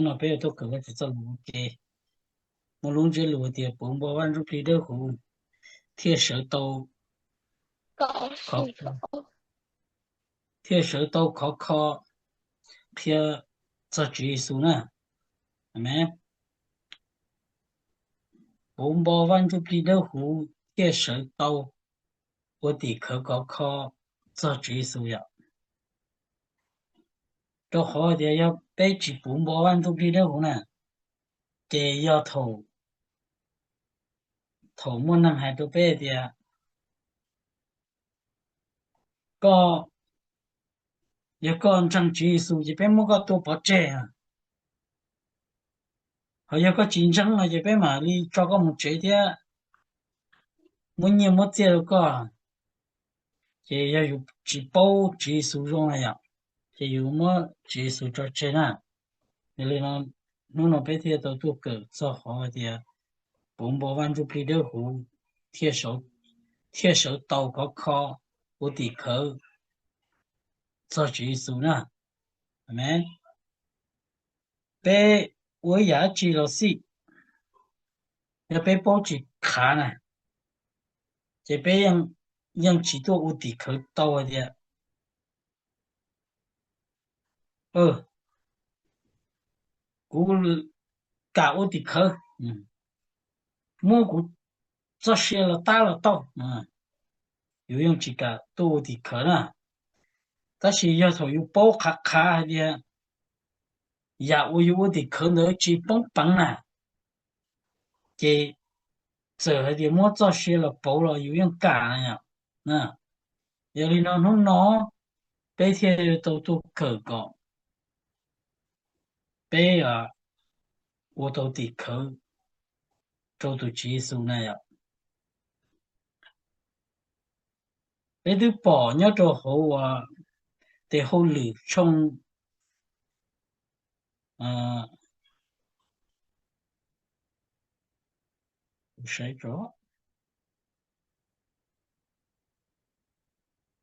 Hnub no peb yuav tuaj kawm Vajtswv txoj lus ua ke. Muaj lub ntsiab lus tias puv npo Vaj Ntsujplig Dawb Huv thiaj sawv tau, thiaj sawv tau khov kho qhia txog Tswv Yexus na. Amees. Puv npo Vaj Ntsujplig Dawb Huv thiaj sawv tau ua tim khawv khov kho txog Tswv Yexus yom. Rau qhov tias yog peb tsis puv npo Vaj Ntsujplig Dawb Huv na, ces yog thaum, thaum muaj neeg hais rau peb tias, koj, yog koj ntseeg Tswv Yexus ces peb muab koj tua pov tseg, ho yog koj tsis ntseeg no ces peb mam li tso koj mus tsev thiab muab nyiaj muab txiaj rau koj. Ces yog yus tsis paub Tswv Yexus zoo na yom, ces yus muab Tswv Yexus tso tseg na. Yog li no, hnub no peb thiaj tau tuaj kawm txog qhov tias puv npo Vaj Ntsujplig Dawb Huv thiaj sawv tau khov kho ua tim khawv txog Tswv Yexus na. Amees. Peb ua ib yam dab tsi los xij, yog peb paub tsis qhav na, ces peb yeej tsis tuaj ua tim khawv tau hais tias, kuv kam ua tim khawv, muab kuv txoj sia los tab los tau. Yus yeej tsis kam tuaj ua tim khawv na. Tab sis yog thaum yus paub qhav qhav hais tias yam uas yus ua tim khawv ntawd tsis poob peev na, ces txawm hais tias muab txoj sia los pauv los yus yeej kam na yom. Yog li no hnub no peb thiaj tau tuaj kawm kom peb ua tau tim khawv rau tus Tswv Yexus na yom. Peb twb pom nyob rau hauv tes hauj lwm tshooj,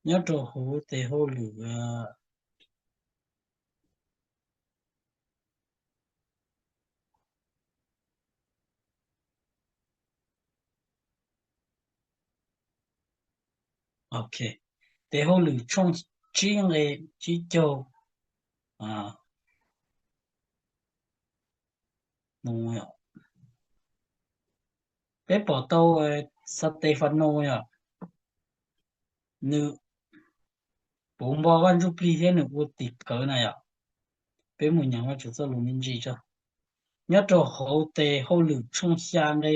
nyob rau hauv tes hauj lwm Ok, tes hauj lwm tshooj tsib nqe tsib caug mus, peb pom tau Xatefano yom, nws puv npo Vaj Ntsujplig thiab nws ua tim khawv na yom. Peb mus nyeem Vajtswv txoj lus me ntsis tso. Nyob rau hauv tes hauj lwm tshooj xya nqe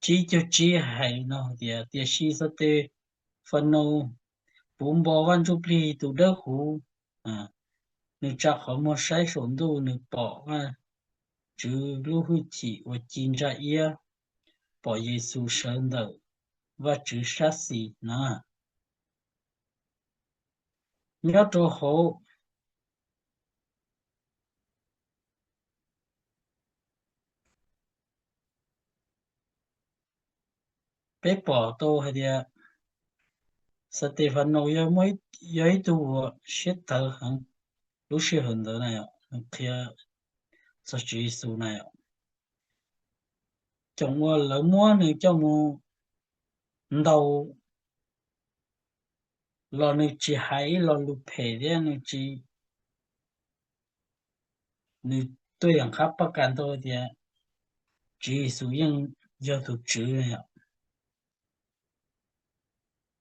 tsib caug tsib hais li no tias, tiam sis Xatefano puv npo Vaj Ntsujplig tus dawb huv, nws tsa qhov muag saib saum ntuj, nws pom Vajtswv lub hwj chim uas ci ntsa iab, pom Yexus sawv ntawm Vajtswv sab xis na. Nyob rau hauv peb pom tau hais tias Xatefano yog ib tug uas siab tawv heev. Lub sij hawm ntawd na yom, nws qhia txog Tswv Yexus na yom, thaum uas lawv muab nws coj mus ntaus los nws tsis hais ib lo lus phem thiab nws tsis, nws tuaj yeem qhab pab kas ntau tias Tswv Yexus yeej yog tus Tswv yom.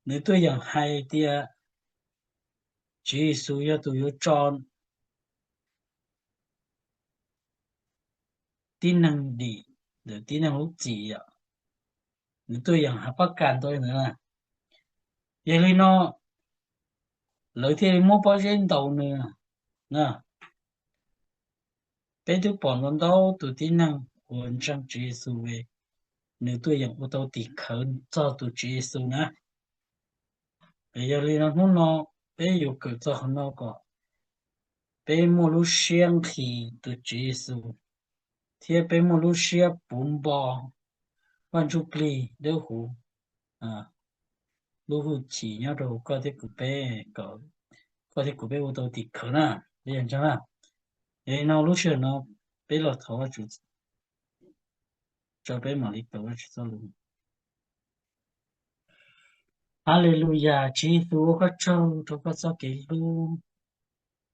Nws tuaj yeem hais tias Tswv Yexus yog tus yuav tso tib neeg dim ntawm tib neeg lub txim yom. Nws tuaj yeem hais pab kas ntau ntawd na. Yog li no lawv thiaj li muab pob zeb ntaus nws na. Peb twb pom ntau ntau tus tib neeg uas ntseeg Tswv Yexus, nws tuaj yeem ua tau tim khawv txog tus Tswv Yexus na. Yog li no hnub no peb yuav kawm txog qhov no kom peb muaj lub siab nqhis tus Tswv Yexus, thiab peb muaj lub siab puv npo Vaj Ntsujplig Dawb Huv lub hwj chim nyob rau koj thiab kuv peb, kom koj thiab kuv peb ua tau tim khawv na. Peb yog ntseeg na. Yog li no lub sij hawm no Peb los thov Vajtswv, tso peb mam li kawm Vajtswv txoj lus. Haleluyas, Tswv Yexus, ua koj tsaug rau koj txoj kev hlub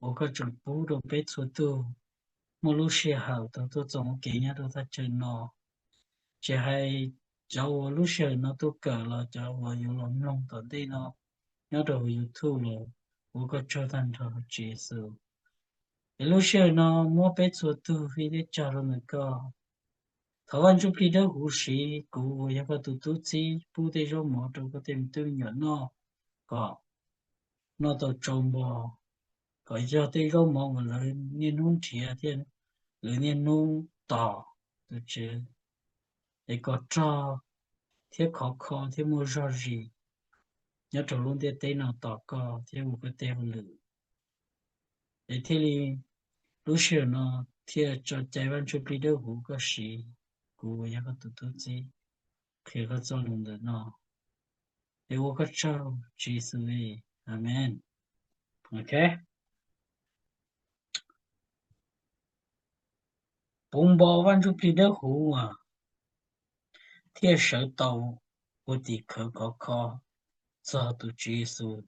uas koj tseem pub rau peb txhua tug muaj lub sij hawm tau tuaj txog ua ke nyob rau thaj chaw no. Tsis hais cov uas lub sij hawm no tuaj kawm los cov uas yuav los mloog tom ntej no nyob rau hauv YouTube los ua koj tsaug tag nrho Tswv Yexus. Es lub sij hawm no muab peb txhua tug fij thiab tso rau ntawm koj. Thov Vaj Ntsuj Plig Dawb Huv siv kuv uas yog koj tus tub txib pub tej zaub mov rau koj tej me tub me nyuam noj, kom noj tau tsau npo, kom yog tej zaub mov uas lawv niaj hnub nrhiav thiab lawv niaj hnub tos, tus Tswv, es kom rog thiab khov kho thiab muaj zog zis nyob rau lub ntiaj teb no tos koj thiab ua koj tej hauj lwm. Es thiaj li lub sij hawm no thiaj tso cai Vaj Ntsuj Plig Dawb Huv koj siv kuv uas yog koj tus tub txib qhia koj txoj lus ntawm no. Es ua koj tsaug Tswv Yexus, amees. Ok, puv npo Vaj Ntsuj Plig Dawb Huv as, thiaj sawv tau ua tim khawv khov kho txog tus Tswv Yexus,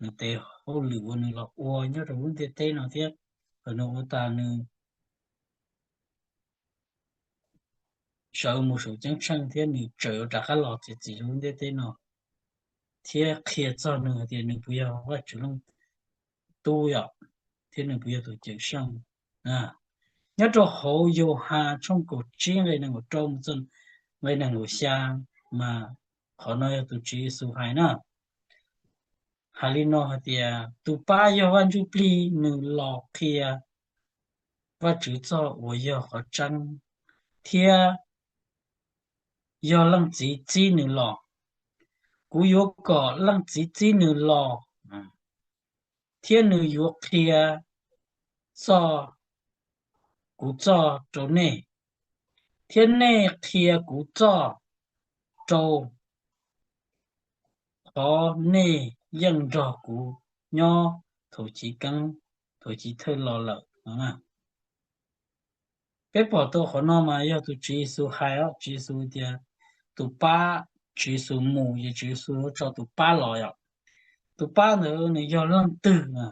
nws tes hauj lwm uas nws los ua nyob rau lub ntiaj teb no thiab thaum nws ua tas nws sawv mus saum ceeb tsheej thiab nws tseem yuav rov qab los txiav txim rau lub ntiaj teb no thiab qhia txog nws hais tias nws puas yog Vajtswv leej Tub yom, thiab nws puas yog tus Cawm Seej. Nyob rau hauv Yauhas tshooj kaum tsib nqe nees nkaum rau mus txog nqe nees nkaum xya, mas qhov no yog tus Tswv Yexus hais na. Hais li no hais tias, tus pab yog Vaj Ntsuj Plig, nws los qhia Vajtswv txoj uas yog qhov tseeb, thiab yog leej txiv txib nws los. Kuv yuav kom leej txiv txib nws los, thiab nws yuav qhia txoj, kuv txoj rau nej, thiab nej qhia kuv txoj rau qhov nej yeej nrog kuv nyob thaum chiv keeb, thaum chiv thawj los lawm no. Peb pom tau qhov no mas yog tus Tswv Yexus hais os, Tswv Yexus tias tus pab, Tswv Yexus mus ces Tswv Yexus yuav tso tus pab los yom. Tus pab ntawd nws yog leej twg na?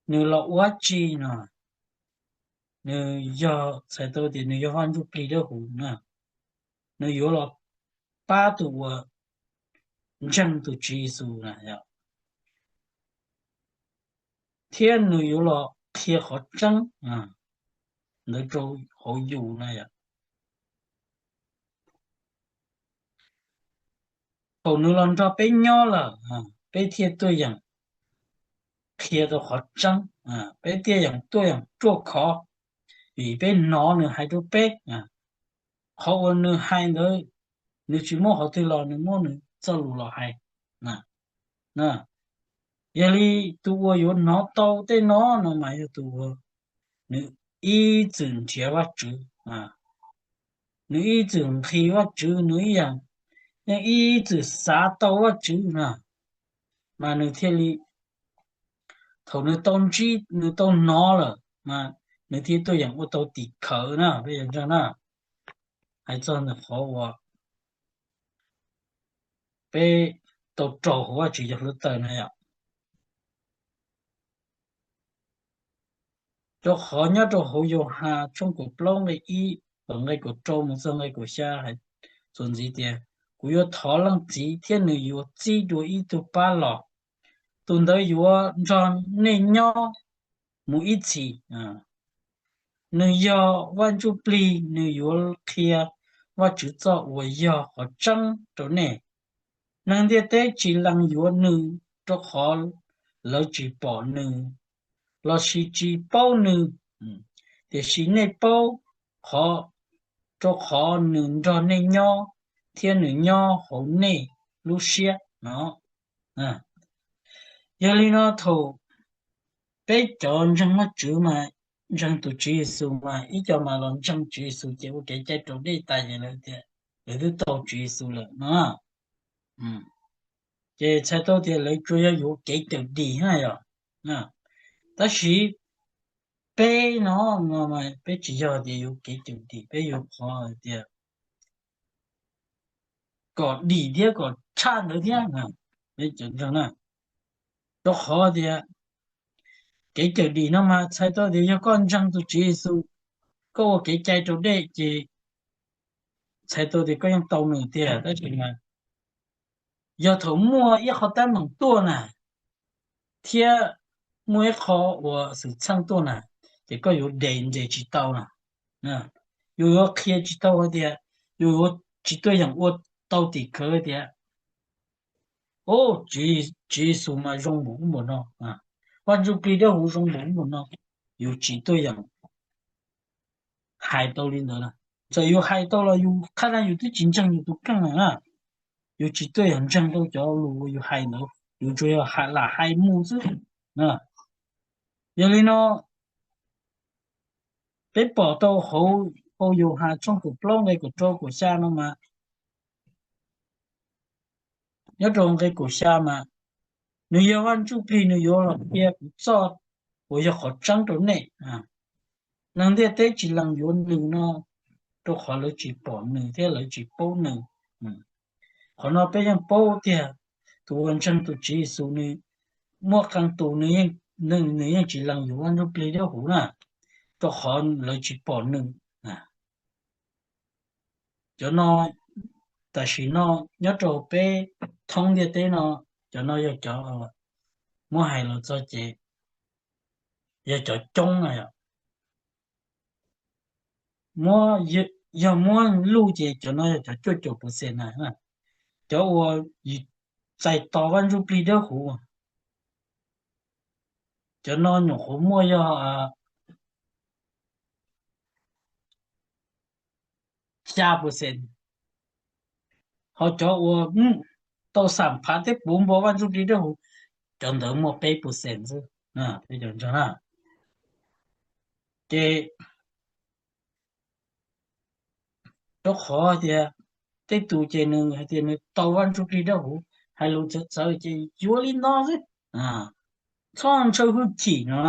Nws los ua dab tsi no? Nws yog, txhais tau tias nws yog Vaj Ntsuj Plig Dawb Huv na. Nws yuav los pab tus uas ntseeg tus Tswv Yexus na yom, thiab nws yuav los qhia qhov tseeb ntawd rau hauv yus na yom. Thaum nws los nrog peb nyob lawm, peb thiaj tuaj yeem qhia tau qhov tseeb, peb thiaj yeem tuaj yeem ruaj khov, vim peb hnov nws hais rau peb. Qhov uas nws hais ntawd, nws tsis muaj qhov twg los nws muab nws txoj lus los hais. Yog li tus uas yuav hnov tau tej no no mas yog tus uas nws ib txwm nrhiav Vajtswv, nws ib txwm nqhis Vajtswv, nws ib yam, yeej ib txwm xav tau Vajtswv na, mas nws thiaj li, thaum nws tau ntsib, nws tau hnov lawm mas nws thiaj tuaj yeem ua tau tim khawv na peb yog ntseeg na. Hais txog ntawm qhov uas peb tau raug hauv Vajtswv cov hluav taws na yom. Rau qhov nyob rau hauv Yauhas tshooj kaum plaub nqe ib, nqe kaum rau mus txog nqe kaum xya hais txuas ntxiv tias, kuv yuav thov leej txiv thiab nws yuav txib dua ib tug pab los, tus ntawd yuav nrog nej nyob mus ib txhis. Nws yog Vaj Ntsuj Plig, nws yuav qhia Vajtswv txoj uas yog qhov tseeb rau nej. Neeg ntiaj teb tsis lees yuav nws, rau qhov lawv tsis pom nws lossis tsis paub nws, tiam sis nej paub, qhov, rau qhov nws nrog nej nyob thiab nws nyob hauv nej lub siab no. Yog li no thaum peb cov ntseeg Vajtswv mas, ntseeg tus Tswv Yexus mas ib co mas los ntseeg Tswv Yexus ces ua kev cai raus dej tas ces lawv tias lawv twb tau Tswv Yexus lawm no. Ces txhais tau tias lawv tsuas yog yuav kev cawm dim na yom. Tab sis peb no, no mas peb tsis yog tias yuav kev cawm dim, peb yuav qhov tias kom dim thiab kom tshaj ntawd thiab. Rau qhov tias kev cawm dim no mas txhais tau tias yog koj ntseeg tus Tswv Yexus, koj ua kev cai raus dej ces txhais tau tias koj yeej tau nws tiag, tab sis mas yog thaum muaj ib qho teeb meem tuaj na, thiab muaj ib qho uas xwm txheej tuaj na, ces koj yuav de nres tsis tau na, yus yuav qhia tsis tau hais tias, yus yuav tsis tuaj yeem ua tau tim khawv tias, o, Tswv Yexus mas zoo npaum ub npaum no, Vaj Ntsujplig Dawb Huv zoo npaum ub npaum no, yus tsis tuaj yeem hais tau li ntawd na. Txawm yus hais tau los yus qhab na yus twb tsis ntseeg yus tus kheej na. Yus tsis tuaj yeem ntseeg tau cov lus uas yus hais ntawd, yus tsuas yog lam hais mus xwb. Yog li no peb pom tau hauv, hauv Yauhas tshooj kaum plaub nqe kaum rau kaum xya no mas, nyob rau nqe kaum xya mas, nws yog Vaj Ntsujplig, nws yuav los qhia kuv txoj uas yog qhov tseeb rau nej. Neeg ntiaj teb tsis lees yuav nws no, rau qhov lawv tsis pom nws thiab lawv tsis paub nws. Qhov no peb yeej paub tiag, tus uas ntseeg tus Tswv Yexus nws muaj qee tus nws yeej tsis lees yuav Vaj Ntsujplig Dawb Huv na, rau qhov lawv tsis pom nws. Cov no tam sim no nyob rau peb thoob ntiaj teb no, cov no yog cov, muab hais los txog ces yog cov coob na. Yog muab luj ces cov no yog cov cuaj caum percent na. Cov uas txais tos Vaj Ntsujplig Dawb Huv, cov no nyuam qhuav muaj yog xya percent, ho cov uas tau xam phav thiab puv npo Vaj Ntsujplig Dawb Huv, cov ntawd muaj peb percent xwb. Ces rau qhov tias tej tus ces nws hais tias nws tau Vaj Ntsujplig Dawb Huv, hais lus txawv txawv ces yuav li no xwb, txhob ntshaw hwj chim no,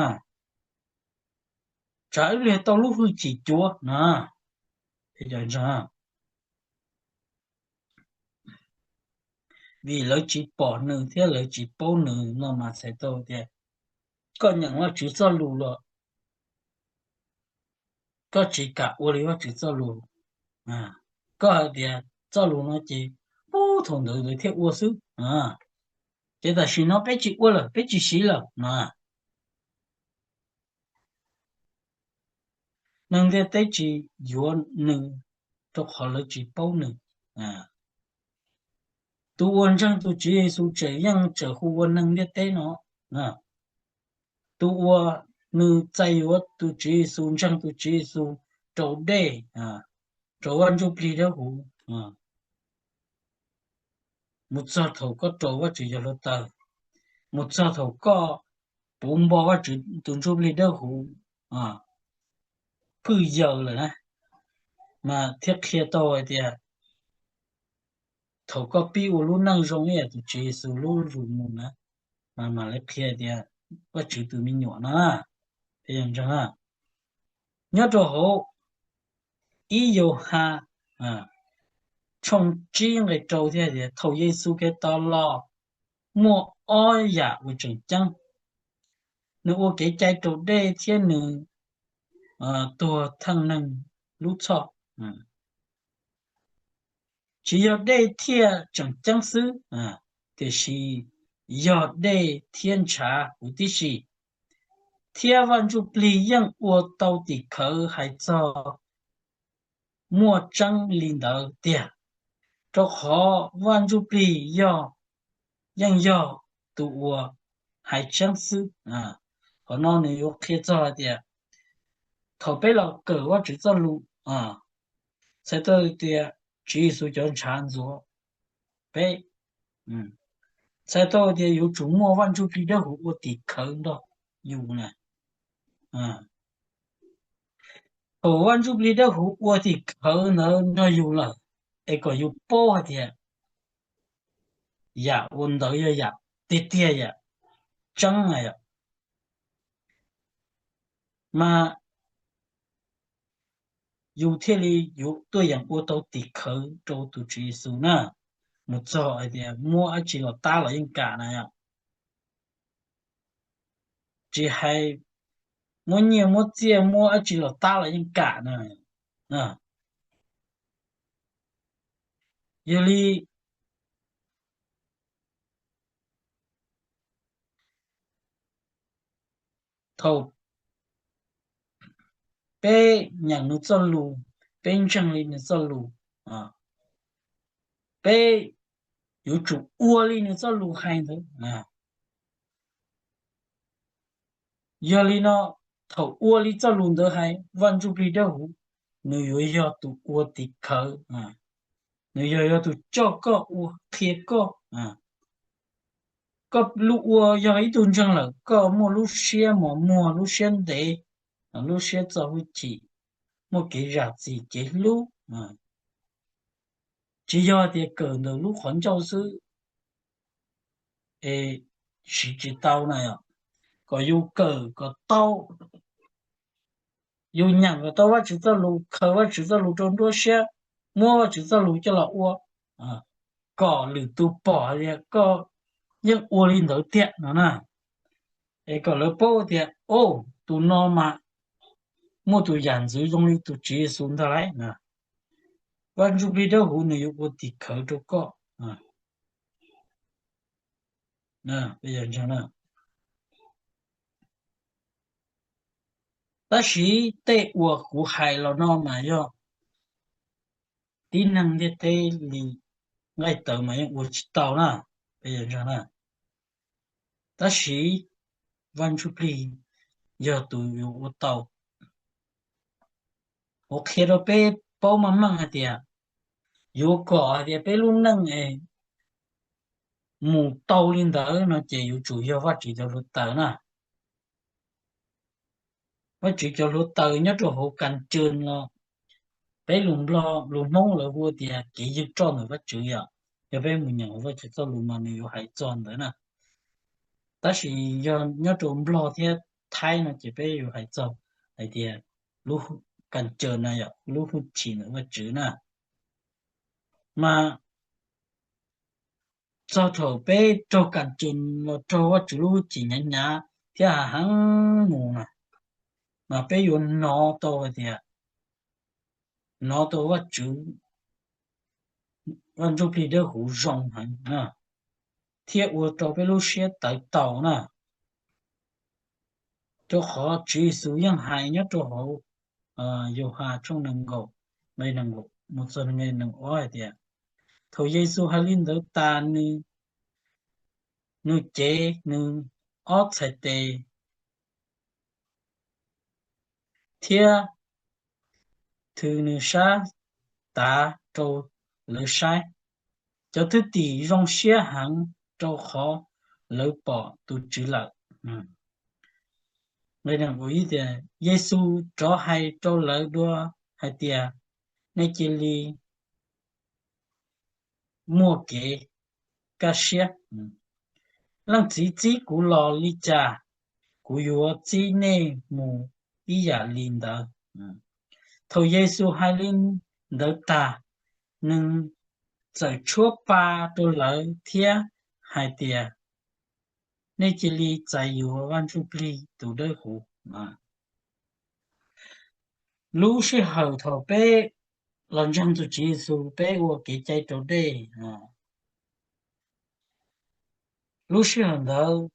tsam ib pliag tau lub hwj chim cuav no. Vim lawv tsis pom nws thiab lawv tsis paub nws no mas txhais tau tias koj nyeem Vajtswv txoj lus los koj tsis kam ua li Vajtswv txoj lus. Koj hais tias txoj lus no ces pub thaum ntawd lawv thiaj ua xwb. Ces tam sim no peb tsis ua lawm, peb tsis siv lawm no. Neeg ntiaj teb tsis yuav nws rau qhov lawv tsis paub nws. Tus uas ntseeg tus Tswv Yexus tseem yeej tseem hu ua neeg ntiaj teb no. Tus uas nws txais yuav tus Tswv Yexus, ntseeg tus Tswv Yexus rau dej, rau Vaj Ntsujplig Dawb Huv, mus txog thaum koj rau Vajtswv cov hluav taws, mus txog thaum koj puv npo Vajtswv tus Ntsujplig Dawb Huv phwj yaws lawm na, mas thiaj qhia tau hais tias thaum koj pib ua lub neej zoo ib yam tus Tswv Yexus lub lus mus na, mas mam li qhia tias Vajtswv tus me nyuam no. Nyob rau hauv ib Yauhas tshooj tsib nqe rau thiaj tias thaum Yexus Khetos los muaj ob yam uas tseem ceeb, nws ua kev cai raus dej thiab nws tuag theej neeg lub txhoj. Tsis yog dej thiaj tseem ceeb xwb, tiam sis yog dej thiab ntshav huv tib si. Thiab Vaj Ntsujplig yeej ua tau tim khawv hais txog muaj tseeb li ntawd tiag, rau qhov Vaj Ntsujplig yog, yeej yog tus uas hais tseeb xwb. Qhov no nws yuav qhia txog hais tias thaum peb los kawm Vajtswv txoj lus, txhais tau tias Tswv Yexus cov ntshav ntxuav peb, txhais tau tias yuav tsum muaj Vaj Ntsujplig Dawb Huv ua tim khawv nrog yus na. Thaum Vaj Ntsujplig Dawb Huv ua tim khawv ntawd nrog yus lawm, es kom yus paub hais tias yam ua ntawd yog yam tiag tiag, yam tseeb na yom. Mas yus thiaj li yuav tuaj yeem ua tau tim khawv rau tus Tswv Yexus na. Mus txog hais tias muab dab tsi los tab los yeej kam na yom. Tsis hais muab nyiaj muab txiaj muab dab tsi los tab los yeej kam na. Yog li thaum peb nyeem nws txoj lus, peb ntseeg li nws txoj lus, peb yuav tsum ua li nws txoj lus hais ntawd. Yog li no, thaum ua li txoj lus ntawd hais, Vaj Ntsujplig Dawb Huv nws yuav yog tus ua tim khawv, nws yog yog tus coj koj ua qhia koj. Koj lub ua yog ib tug ntseeg lawm, koj muaj lub siab mos muag, lub siab ntev, lub siab txo hwj chim, muaj kev zam txim kev hlub. Tsis yog tias kawm ntawm lub qhov ncauj xwb es siv tsis tau na yom. Kom yus kawm kom tau, yus nyeem kom tau Vajtswv txoj lus, khaws Vajtswv txoj lus rau nruab siab, muab Vajtswv txoj lus coj los ua, kom lwm tus pom tias koj yeej ua li ntawd tiag no na. Es kom lawv paub tias, o, tus no mas muaj tus yam ntxwv zoo li tus Tswv Yexus ntag lauj. Vaj Ntsujplig Dawb Huv nws yuav ua tim khawv rau koj. Tab sis tej uas kuv hais los no mas yog tib neeg ntiaj teb li nqaij tawv mas yeej ua tsis tau na. Tab sis Vaj Ntsujplig yog tus yuav ua tau. Kuv qhia rau peb paub meej meej hais tias yuav kom hais tias peb lub neej es mus tau li ntawd no ces yuav tsum yog Vajtswv cov hluav taws na. Vajtswv cov hluav taws nyob rau hauv kas cws los, peb lus Nplog lus Hmoob lawv hu tias kev ywg roj ntawm Vajtswv yom. Yog peb mus nyeem Vajtswv txoj lus mas nws yuav hais txog ntawd na. Tab sis yog nyob rau Nplog thiab Thaib no ces peb yuav hais txog hais tias lub kas cws na yom, lub hwj chim ntawm Vajtswv na. Mas txog thaum peb raug kas cws los raug Vajtswv lub hwj chim hnyav hnyav thiab hav heev mus na, mas peb yuav hnov tau hais tias, hnov tau Vajtswv, Vaj Ntsujplig Dawb Huv zoo heev na, thiab ua rau peb lub siab tawv tau na. Rau qhov Tswv Yexus yeej hais nyob rau hauv Yauhas tshooj nees nkaum, nqe nees nkaum mus txog nqe nees ob hais tias, thaum Yexus hais li ntawd tas, nws, nws cev nws ob txhais tes thiab thws nws sab tav rau lawv saib. Cov thwj tim zoo siab heev rau qhov lawv pom tus Tswv lawm. Nqe nees nkaum ib tias, Yexus rov hais rau lawv dua hais tias, nej cia li muaj kev kaj siab. Leej Txiv txib kuv los li cas, kuv yuav txib nej mus ib yam li ntawd. Thaum Yexus hais li ntawd tas, nws txawm tshuab pa rau lawv thiab hais tias, nej cia li txais yuav Vaj Ntsujplig tus Dawb Huv. Lub sij hawm thaum peb los ntseeg tus Tswv Yexus, peb ua kev cai raus dej, lub sij hawm ntawd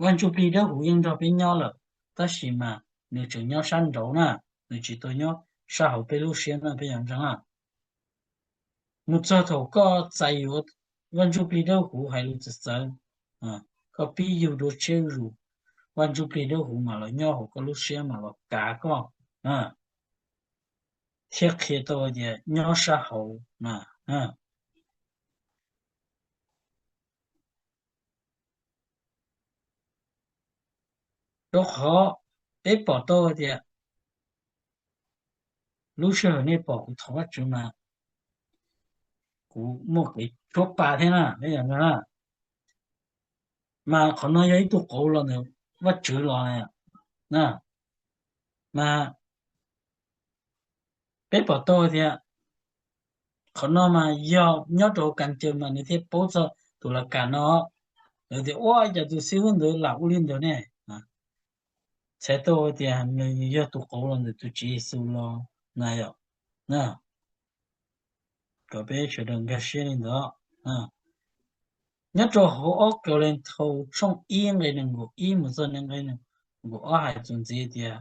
Vaj Ntsujplig Dawb Huv yeej nrog peb nyob lawm, tab sis mas nws tseem nyob sab nraud na, nws tsis tau nyob sab hauv peb lub siab na, peb yog ntseeg na. Mus txog thaum koj txais yuav Vaj Ntsujplig Dawb Huv hais lus txawv txawv, koj pib yug dua tshiab zus, Vaj Ntsujplig Dawb Huv mam los nyob hauv koj lub siab mam los kav koj, thiab qhia tau tias nyob sab hauv na. Rau qhov peb pom tau tias lub sij hawm nej pom kuv thov Vajtswv mas kuv muaj kev tshuab pa thiab na, peb yog na. Mas qhov no yog ib tug qauv los ntawm Vajtswv los na. Mas peb pom tau tias qhov no mas yog nyob rau hauv kas caws mas nws thiaj paub txog tus las kas no. Lawv tias ua cas tus xib hwb ntawd lam ua li ntawd ne? Txhais tau tias nws yog tus qauv los ntawm tus Tswv Yexus los na yom. Kom peb sawv daws nkag siab li ntawd. Nyob rau hauv ob Kauleethaus tshooj ib nqe nees nkaum ib mus txog nqe nees nkaum ob hais txuas ntxiv tias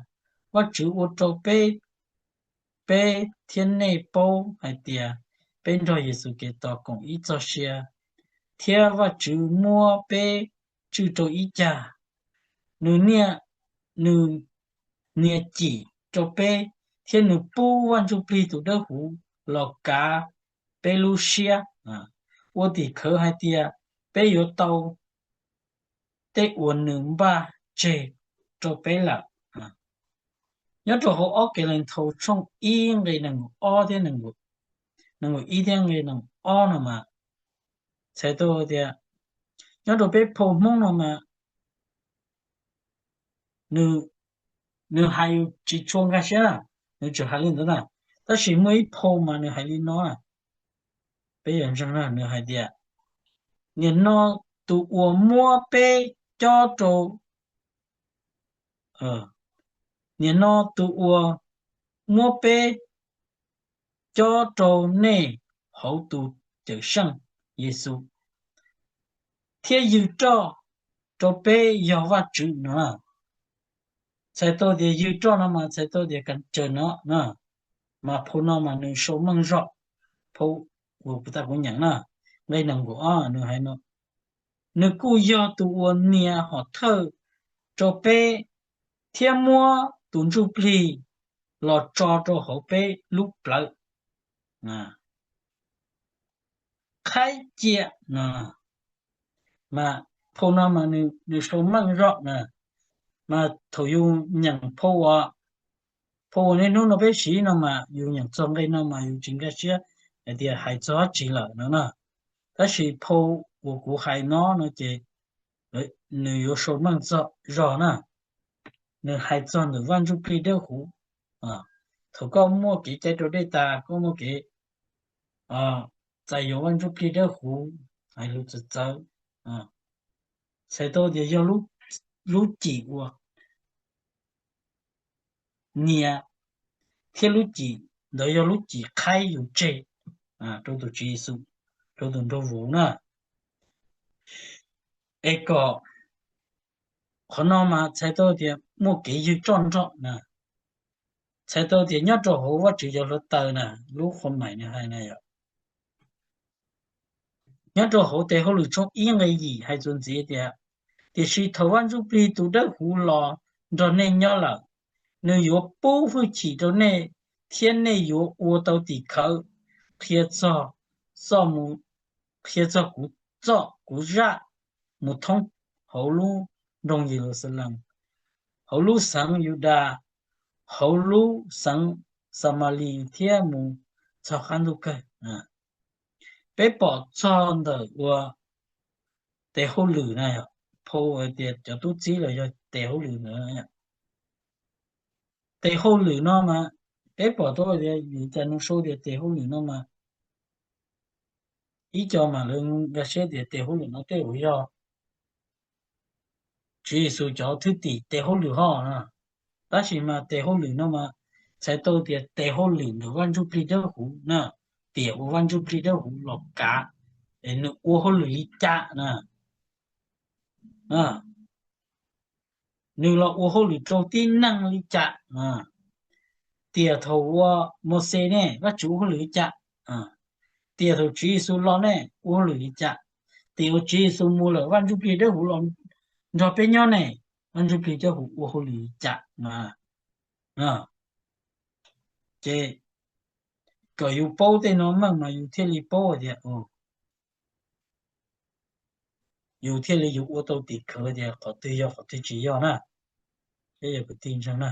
Vajtswv ua rau peb, peb thiab nej paub hais tias peb nrog Yexus Khetos koom ib txoj sia, thiab Vajtswv muab peb tswj rau ib cag. Nws niaj, nws niaj cim rau peb, thiab nws pub Vaj Ntsujplig tus Dawbhuv los kav peb lub siab, ua tim khawv hais tias peb yuav tau tej uas nws npaj tseg rau peb lawm. Nyob rau hauv ob Kauleethaus tshooj ib nqe nees nkaum ob thiab nees nkaum ib thiab nqe nees nkaum ob no mas txhais tau tias nyob rau peb phau Hmoob no mas nws, nws hais tsis tshua nkag siab na, nws tseem hais li ntawd na. Tab sis muaj ib phau mas nws hais li no na, peb yuav ntseeg na, nws hais tias, nim no tus uas muab peb cob rau, nim no tus uas muab peb cob rau nej hauv tus Cawmseej Yexus, thiab ywg roj rau peb yog Vajtswv no. Txhais tau tias ywg roj no mas txhais tau tias kas caws no na. Mas phau no mas nws sau meej zog, phau uas kuv tas kuv nyeem na, nqe nees nkaum ob nws hais no, nws kuj yog tus uas nias hom thawj rau peb, thiab muab tus ntsuj plig los tso rau hauv peb lub plawv qhaib ciam no. Mas phau no mas nws sau meej zog na. Mas thaum yus nyeem phau uas, phau uas niaj hnub no peb siv no mas yus nyeem txog nqe no mas yus tsis nkag siab hais tias hais txog dab tsi lawm no na. Tab sis phau uas kuv hais no no ces nws yuav sau meej zog na. Nws hais txog ntawm Vaj Ntsujplig Dawbhuv. Thaum koj muaj kev cai raus dej tas, koj muaj kev txais yuav Vaj Ntsujplig Dawbhuv, hais lus txawv txawv, txhais tau tias yog lub cim uas nias, thiab lub cim ntawd yog lub cim qhaib yus tseg rau tus Tswv Yexus, rau tus nraug vauv na. Es kom qhov no mas txhais tau tias muaj kev ywg roj nrog na. Txhais tau tias nyob rau hauv Vajtswv cov hluav taws na, lub qhua maim nws hais na yom. Nyob rau hauv Tes Hauj Lwm tshooj ib nqe yim hais txuas ntxiv tias, tiam sis thaum Vaj Ntsujplig tus Dawbhuv los nrog nej nyob lawm, nws yuav pub hwj chim rau nej, thiab nej yuav ua tau tim khawv qhia txog, qhia txog kuv txoj kuv zaj mus thoob hauv lub nroog Yeluxalees, hauv lub xeev Yudas, hauv lub xeev Xamalis thiab mus txog qab ntuj kawg. Peb pom txog ntawm uas tes hauj lwm na, phau tias cov tub txib los yog tes hauj lwm na. Tes hauj lwm no mas peb pom tau tias yus cas nws sau tias tes hauj lwm no mas ib co mas lawv nkag siab tias tes hauj lwm no tej zaum yog Tswv Yexus cov thwj tim tes hauj lwm hos na. Tab sis mas tes hauj lwm no mas txhais tau tias tes hauj lwm ntawm Vaj Ntsujplig Dawb Huv na, tiam uas Vaj Ntsujplig Dawb Huv los kav es nws ua hauj lwm li cas na. Nws los ua hauj lwm rau tib neeg li cas? Tiam thaum uas Mauxes ne, Vajtswv ua hauj lwm li cas? Tiam thaum Tswv Yexus los ne, ua hauj lwm li cas? Tiam uas Tswv Yexus mus lawm, Vaj Ntsujplig Dawb Huv los nrog peb nyob ne, Vaj Ntsujplig Dawb Huv ua hauj lwm li cas? Ces kom yus paub tej no meej mas yus thiaj li paub tias, yus thiaj li yuav ua tau tim khawv tias qhov twg yog qhov twg tsis yog na. Peb yog kwv tij ntseeg na,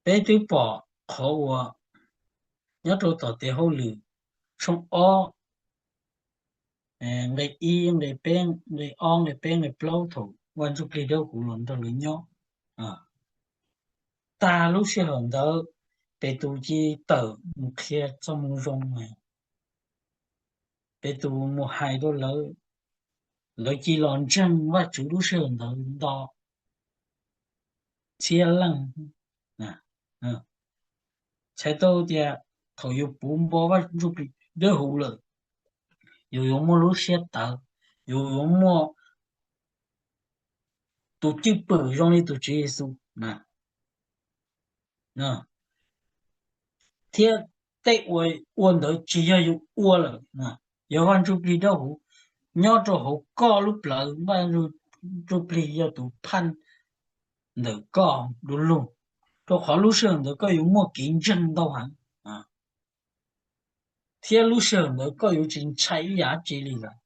peb twb pom qhov uas nyob rau tom tes hauj lwm tshooj ob nqe ib, nqe peb, nqe ob, nqe peb, nqe plaub thaum Vaj Ntsujplig Dawbhuv los nrog lawv nyob. Tag lub sij hawm ntawd, Petus cia li tawm mus qhia txoj moo zoo. Petus mus hais rau lawv, lawv cia li los ntseeg Vajtswv lub sij hawm ntawd nto txhiab leej. Txhais tau tias thaum yus puv npo Vaj Ntsujplig Dawbhuv lawm, yus yuav muaj lub siab tawv, yus yuav muaj tus cwj pwm zoo li tus Tswv Yexus na. Thiab tej uas ua ntawd tsis yog yus ua lawm, yog Vaj Ntsujplig Dawbhuv nyob rau hauv koj lub plawv, Vaj Ntsujplig yog tus phaj ntawm koj du lug, rau qhov lub sij hawm ntawd koj yuav muaj kev ntseeg ntau heev, thiab lub sij hawm ntawd koj yuav tsis ntshai ib yam tsi li lawm,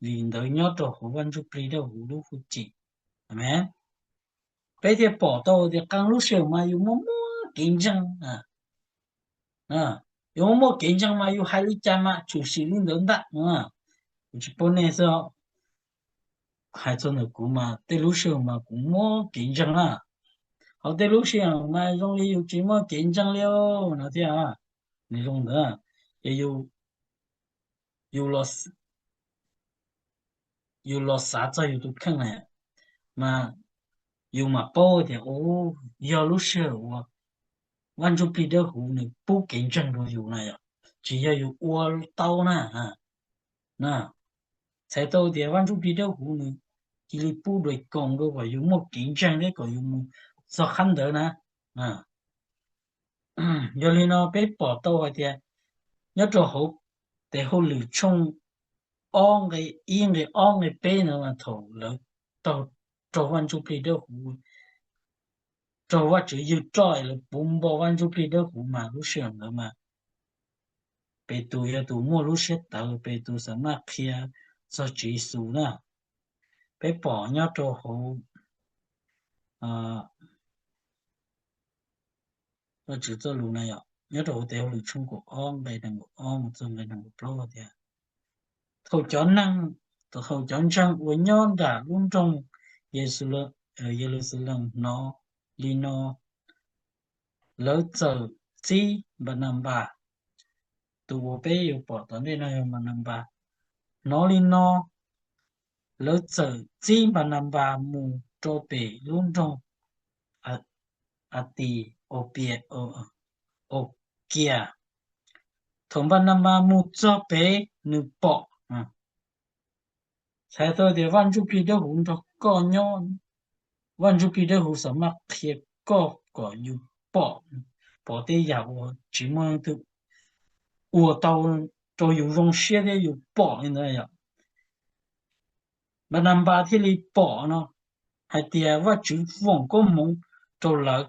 vim ntawd nyob rau hauv Vaj Ntsujplig Dawbhuv lub hwj chim. Amees. Peb thiaj pom tau tias qee lub sij hawm mas yus muaj muaj kev ntseeg, yus muaj muaj kev ntseeg mas yus hais li cas mas tshwm sim li ntawd ntag. Kuv tsis paub nej xwb, hais txog ntawm kuv mas tej lub sij hawm mas kuv muaj kev ntseeg na, hos tej lub sij hawm mas zoo li yus tsis muaj kev ntseeg li no thiab. Nws zoo ntawd, ces yus los xav txog yus tus kheej na, mas yus mam paub tias, u, yog lub sij hawm uas Vaj Ntsujplig Dawbhuv nws pub kev ntseeg rau yus na yom, tsis yog yus ua tau na. Txhais tau tias Vaj Ntsujplig Dawbhuv nws cia li pub dua koom rau kom yus muaj kev ntseeg thiab kom yus mus txog qhov ntawd na. Yog li no peb pom tau hais tias nyob rau hauv tes hauj lwm tshooj ob nqe ib nqe ob nqe peb ntawd mas thaum lawv taug raug Vaj Ntsujplig Dawbhuv, raug Vajtswv ywg roj es lawv puv npo Vaj Ntsujplig Dawbhuv mas lub sij hawm ntawd mas Petus yog tus muaj lub siab tawv, Petus xav maj qhia txog Tswv Yexus na. Peb pom nyob rau hauv Vajtswv txoj lus na yom, nyob rau hauv tes hauj lwm tshooj kaum ob nqe nees nkaum ob mus txog nqe nees nkaum plaub tias, thaum cov neeg, thaum cov ntseeg uas nyob nram lub nroog Yeluxalees hnov li no, lawv txawm txib Npananpas. Tus uas peb yuav pom tom ntej no yog Npananpas. Hnov li no, lawv txawm txib Npananpas mus rau pem lub nroog Atiopia, Aukias. Thaum Npananpas mus txog pem, nws pom, txhais tau tias Vaj Ntsujplig Dawbhuv nrog koj nyob, Vaj Ntsujplig Dawbhuv xav maj qhia koj kom yus pom, pom tej yam uas tsis muaj leej twg ua tau rau yus zoo siab thiab yus pom li ntawd yom. Npananpas thiaj li pom no hais tias Vajtswv foom koob hmoov rau lawv,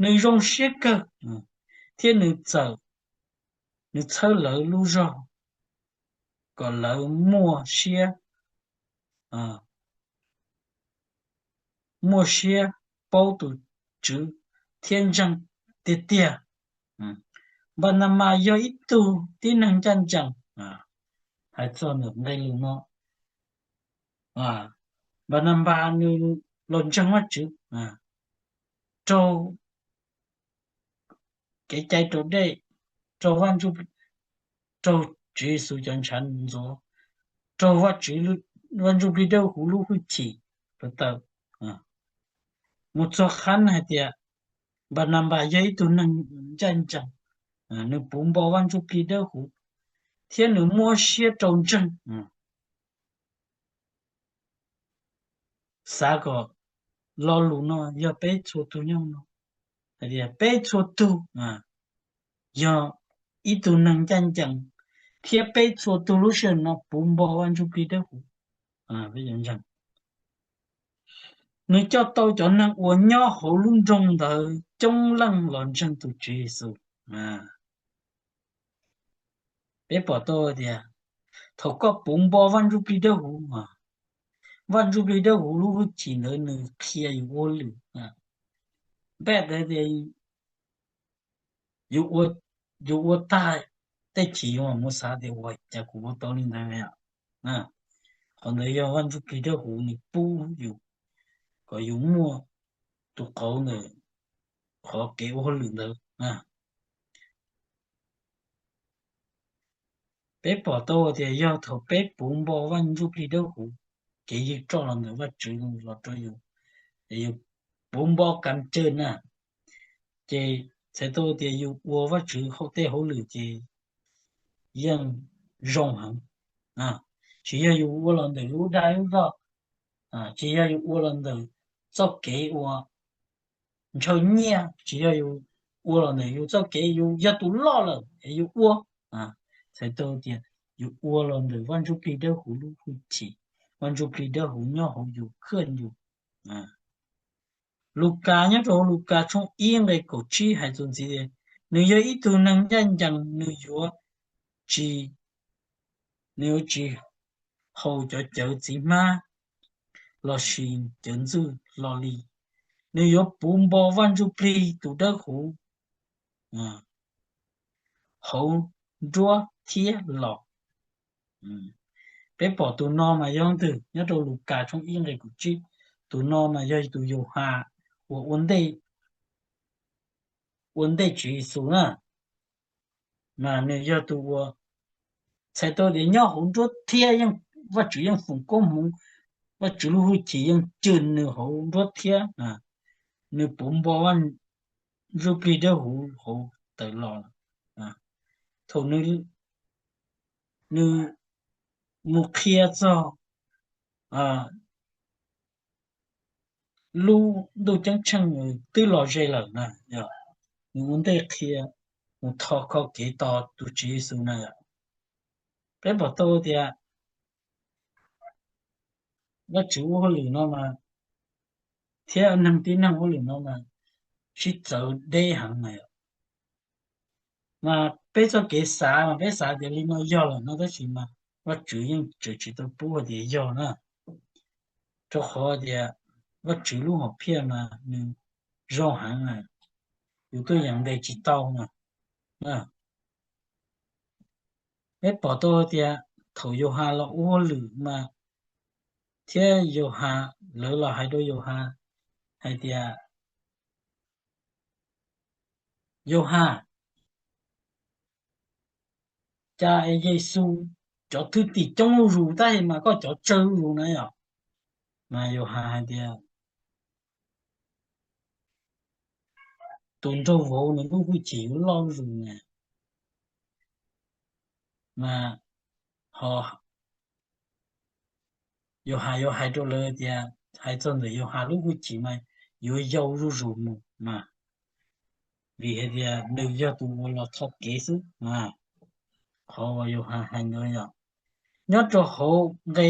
nws zoo siab kawg, thiab nws txawm, nws txhawb lawv lub zog kom lawv muaj siab, muaj siab paub tus Tswv thiab ntseeg tiag tiag. Npananpas yog ib tug tib neeg ncaj ncees. Hais txog ntawm nqe lus no, Npananpas nws los ntseeg Vajtswv, raug kev cai raus dej, raug Vaj Ntsujplig, raug Tswv Yexus cov ntshav ntxuav, raug Vaj Ntsujplig Dawb Huv lub hwj chim los tawm. Mus txog qhov hais tias Npananpas yog ib tug neeg ncaj ncees, nws puv npo Vaj Ntsujplig Dawb Huv, thiab nws muab siab rau ntseeg. Xav kom lo lus no yog peb txhua tug nyob no, hais tias peb txhua tug yog ib tug neeg ncaj ncees, thiab peb txhua tug lub sij hawm no puv npo Vaj Ntsujplig Dawb Huv. Nws coj tau cov neeg uas nyob hauv lub nroog ntawd coob leej los ntseeg tus Tswv Yexus. Peb pom tau tias thaum koj puv npo Vaj Ntsujplig Dawb Huv, Vaj Ntsujplig Dawb Huv lub hwj chim ntawd nws qhia yus ua lwm. Npaj tias yus ua tag tej chim yus mam mus xav tias ua cas kuv ua tau li ntawd yom. Qhov ntawd yog Vaj Ntsuj Plig Dawb Huv nws pub yus kom yus muaj tus qauv ntawm qhov kev ua hauj lwm ntawd. Peb pom tau tias yog thaum peb puv npo Vaj Ntsuj Plig Dawb Huv, kev ywg roj los ntawm Vajtswv los rau yus, es yus puv npo kam cawg na, ces txhais tau tias yus ua Vajtswv tej hauj lwm ces yeej zoo heev. Tsis yog yus ua los ntawm lub dag lub zog, tsis yog yus ua los ntawm txoj kev uas ntshaw nyiaj, tsis yog yus ua los ntawm yus txoj kev yus yog tus loj lawm es yus ua. Txhais tau tias yus ua los ntawm Vaj Ntsuj Plig Dawb Huv lub hwj chim, Vaj Ntsuj Plig Dawb Huv nyob hauv yus khwj yus. Lukas, nyob rau hauv Lukas tshooj ib nqe kaum tsib hais txuas ntxiv tias, nws yog ib tug neeg ncaj ncees, nws yuav tsis, nws yuav tsis haus cov cawv txiv hmab lossis cawv ntxwj hlo li. Nws yuav puv npo Vaj Ntsuj Plig tus dawb huv hauv nruab thiab los. Peb pom tus no mas yog twg? Nyob rau Lukas tshooj ib nqe kaum tsib, tus no mas yog tus Yauhas uas ua ntej, ua ntej Tswv Yexus na. Mas nws yog tus uas txhais tau tias nyob hauv nruab thiab yeej, Vajtswv yeej foom koob hmoov, Vajtswv lub hwj chim yeej cwm nws hauv nruab thiab, nws puv npo Vaj Ntsuj Plig Dawb Huv hauv tawm los. Thaum nws mus qhia txog lub ntuj ceeb tsheej twb los ze lawm na, nws ua ntej qhia, mus thov kho kev tos tus Tswv Yexus na yom. Peb pom tau tias Vajtswv ua hauj lwm no mas, thiab neeg tib neeg ua hauj lwm no mas sib txawv deb heev na yom. Mas peb txoj kev xav mas peb xav tias li no yog lawm no, tab sis mas Vajtswv yeej tseem tsis tau pub hais tias yog na, rau qhov tias Vajtswv lub hom phiaj mas nws zoo heev na, yus tuaj yeem ntes tsis tau na. Peb pom tau tias thaum Yauhas los ua hauj lwm mas, thiab Yauhas, lawv los hais rau Yauhas hais tias, Yauhas, cas Yexus cov thwj tim coob zuj zus tab sis mas koj cov tsawg zuj zus na yom? Mas Yauhas hais tias, tus nraug vauv nws lub hwj chim yuav loj zuj zus na. Mas ho Yauhas yuav hais rau lawv tias, hais txog ntawm Yauhas lub hwj chim mas yuav yau zuj zus mus mas, vim hais tias nws yog tus uas los tho kev xwb. Qhov uas Yauhas hais ntawd yom, nyob rau hauv nqe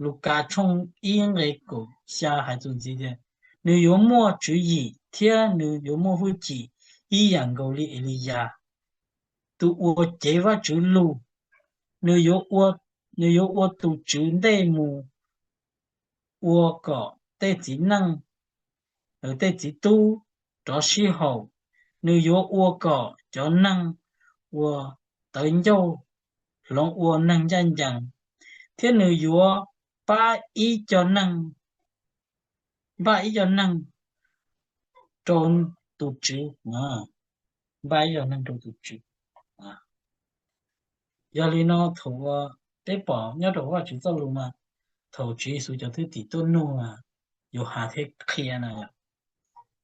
Lukas tshooj ib nqe kaum xya hais txuas ntxiv tias, nws yuav muaj tswv yim thiab nws yuav muaj hwj chim ib yam nkaus li Eliyas, tus uas cev Vajtswv lus. Nws yuav ua, nws yuav ua tus Tswv ntej mus ua kom tej txiv neej, tej txiv tub rov sib haum. Nws yuav ua kom cov neeg uas tawv ncauj hloov ua neeg ncaj ncees, thiab nws yuav pab ib co neeg, npaj ib co neeg rau tus Tswv, npaj ib co neeg rau tus Tswv. Yog li no thaum uas peb pom nyob rau Vajtswv txoj lus mas, thaum Tswv Yexus cov thwj tim tuaj nug mas, Yauhas thiaj qhia na,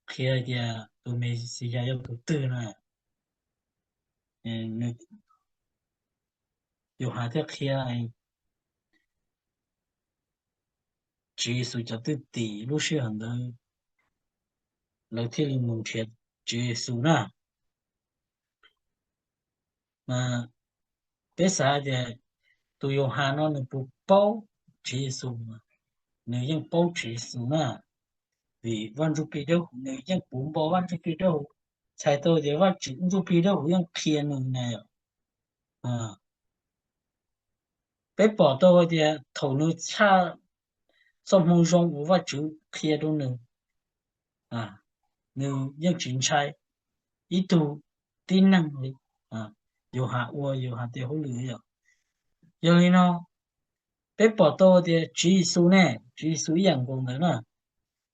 qhia tias tus Mexiyas yog tus twg na. Yauhas thiaj qhia, Tswv Yexus cov thwj tim lub sij hawm ntawd lawv thiaj li mus nrhiav Tswv Yexus na. Mas peb xav tias tus Yauhas no nws puas paub Tswv Yexus? Nws yeej paub Tswv Yexus na, vim Vaj Ntsuj Plig Dawb Huv, nws yeej puv npo Vaj Ntsuj Plig Dawb Huv, txhais tau tias Vaj Ntsuj Plig Dawb Huv yeej qhia nws na yom. Peb pom tau tias thaum nws tshaj txoj hmoo zoo uas Vajtswv qhia rau nws, nws yeej tsis ntshai ib tug tib neeg li. yus has ua yus has tes hauj lwm yom. Yog li no, peb pom tau tias Tswv Yexus ne, Tswv Yexus ib yam nkaus ntawd na.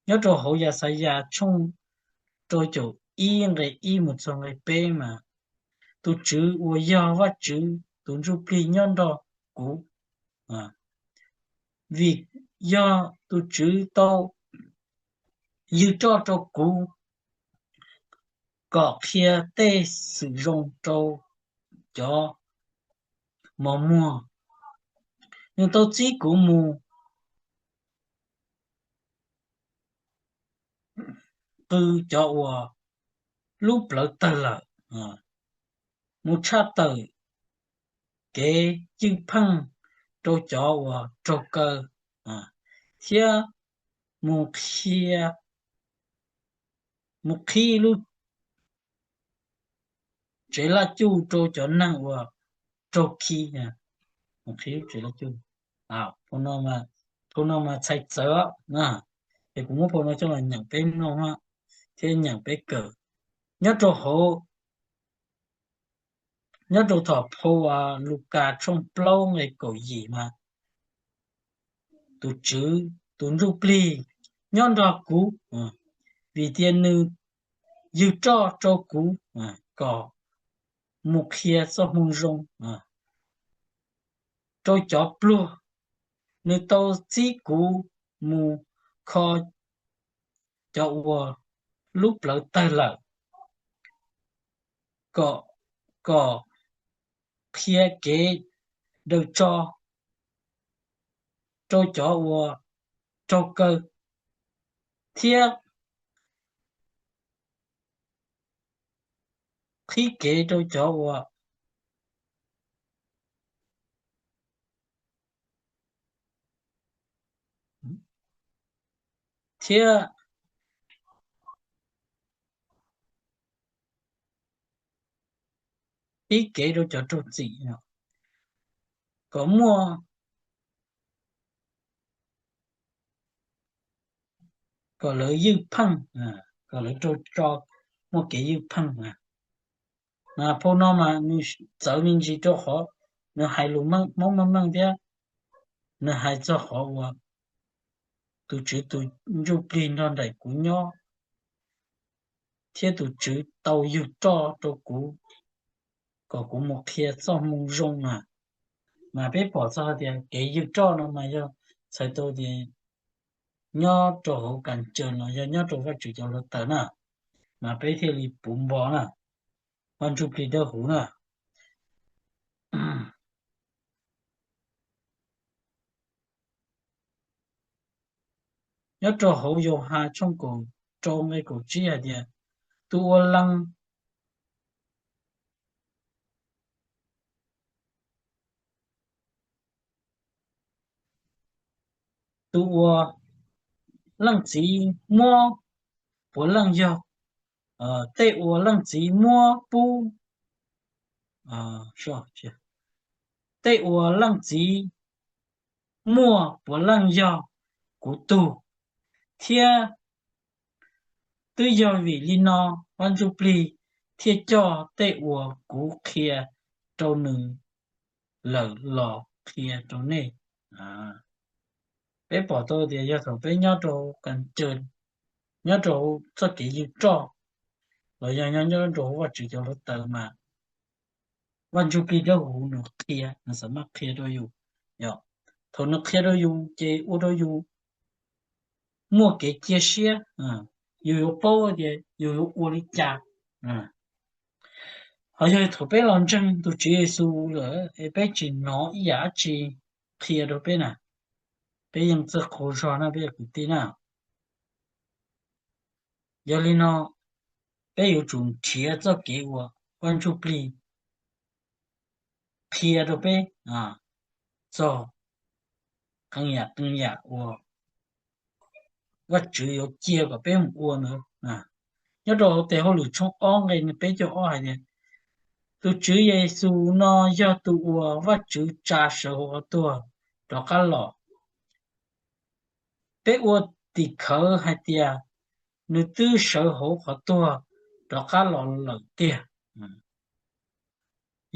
Nyob rau hauv Yaxayas tshooj rau caum ib nqe ib mus txog nqe peb mas, tus Tswv uas yog Vajtswv tus Ntsuj Plig nyob nrog kuv, vim yog tus Tswv tau ywg roj rau kuv kom qhia tej xwm zoo rau cov mos muag. Nws tau txib kuv mus qw cov uas lub plawv tawg lawm, mus tshaj tawm kev ywj pheej rau cov uas raug kaw, thiab mus qhia, mus qhib lub tsev laj cuj rau cov neeg uas raug khi. Mus qhib lub tsev laj cuj. Phau no mas txhais txawv, ces kuv muab phau no coj los nyeem peb mloog thiab nyeem peb kawm. Nyob rau hauv, nyob rau thaum phau Lukas tshooj plaub nqe kaum yim mas, tus Tswv tus Ntsuj Plig nyob nrog kuv, vim tias nws ywg roj rau kuv kom mus qhia txoj moo zoo rau cov pluag. Nws tau txib kuv mus kho cov uas lub plawv tawg lawm, kom qhia kev daws tso rau cov uas raug kaw, thiab qhib kev rau cov uas thiab qhib kev rau cov raug txim, kom muaj, kom lawv ywj pheej, kom lawv raug tso muaj kev ywj pheej. Mas phau no mas nws txawv me ntsis rau qhov nws hais lus Hmoob meej meej thiab nws hais txog qhov uas tus Tswv tus Ntsuj Plig nrog nraim kuv nyob, thiab tus Tswv tau ywg roj rau kuv kom kuv mus qhia txoj moo zoo na. Mas peb pom txog tias kev ywg roj no mas yog txhais tau tias nyob rau hauv kas caws los yog nyob rau Vajtswv cov hluav taws na, mas peb thiaj li puv npo na, Vaj Ntsuj Plig Dawb Huv na. Nyob rau hauv Yauhas tshooj kaum rau nqe kaum tsib hais tias, tus uas lees, tus uas leej txiv muab puav leej yog, tej uas leej txiv muab pub, tej uas leej txiv muaj puav leej yog kuv tug, thiab twb yog vim li no Vaj Ntsuj Plig thiaj coj tej uas kuv qhia rau nws lawm los qhia rau nej. Peb pom tau tias yog thaum peb nyob rau kas caws, nyob rau txoj kev ywg roj, los yog nyob nyob rau hauv Vajtswv cov hluav taws mas Vaj Ntsuj Plig Dawb Huv nws qhia, nws xam maj qhia rau yus. Yog thaum nws qhia rau yus ces ua rau yus muaj kev cia siab, yus yuav paub tias yus yuav ua li cas. Ho yog thaum peb los ntseeg tus Tswv Yexus lawm es peb tsis hnov ib yam dab tsi qhia rau peb na, peb yeej txawj qaug zog na peb cov kwv tij na. Yog li no, peb yuav tsum nrhiav txoj kev uas Vaj Ntsuj Plig qhia rau peb txog qee yam qee yam uas Vajtswv yuav cia kom peb mus ua ntawd. Nyob rau hauv tes hauj lwm tshooj ob nqe peb caug ob hais tias, tus Tswv Yexus no yog tus uas Vajtswv tsa sawv hauv qhov tuag rov qab los. Peb ua tim khawv hais tias nws twb sawv hauv qhov tuag rov qab los lawm tiag.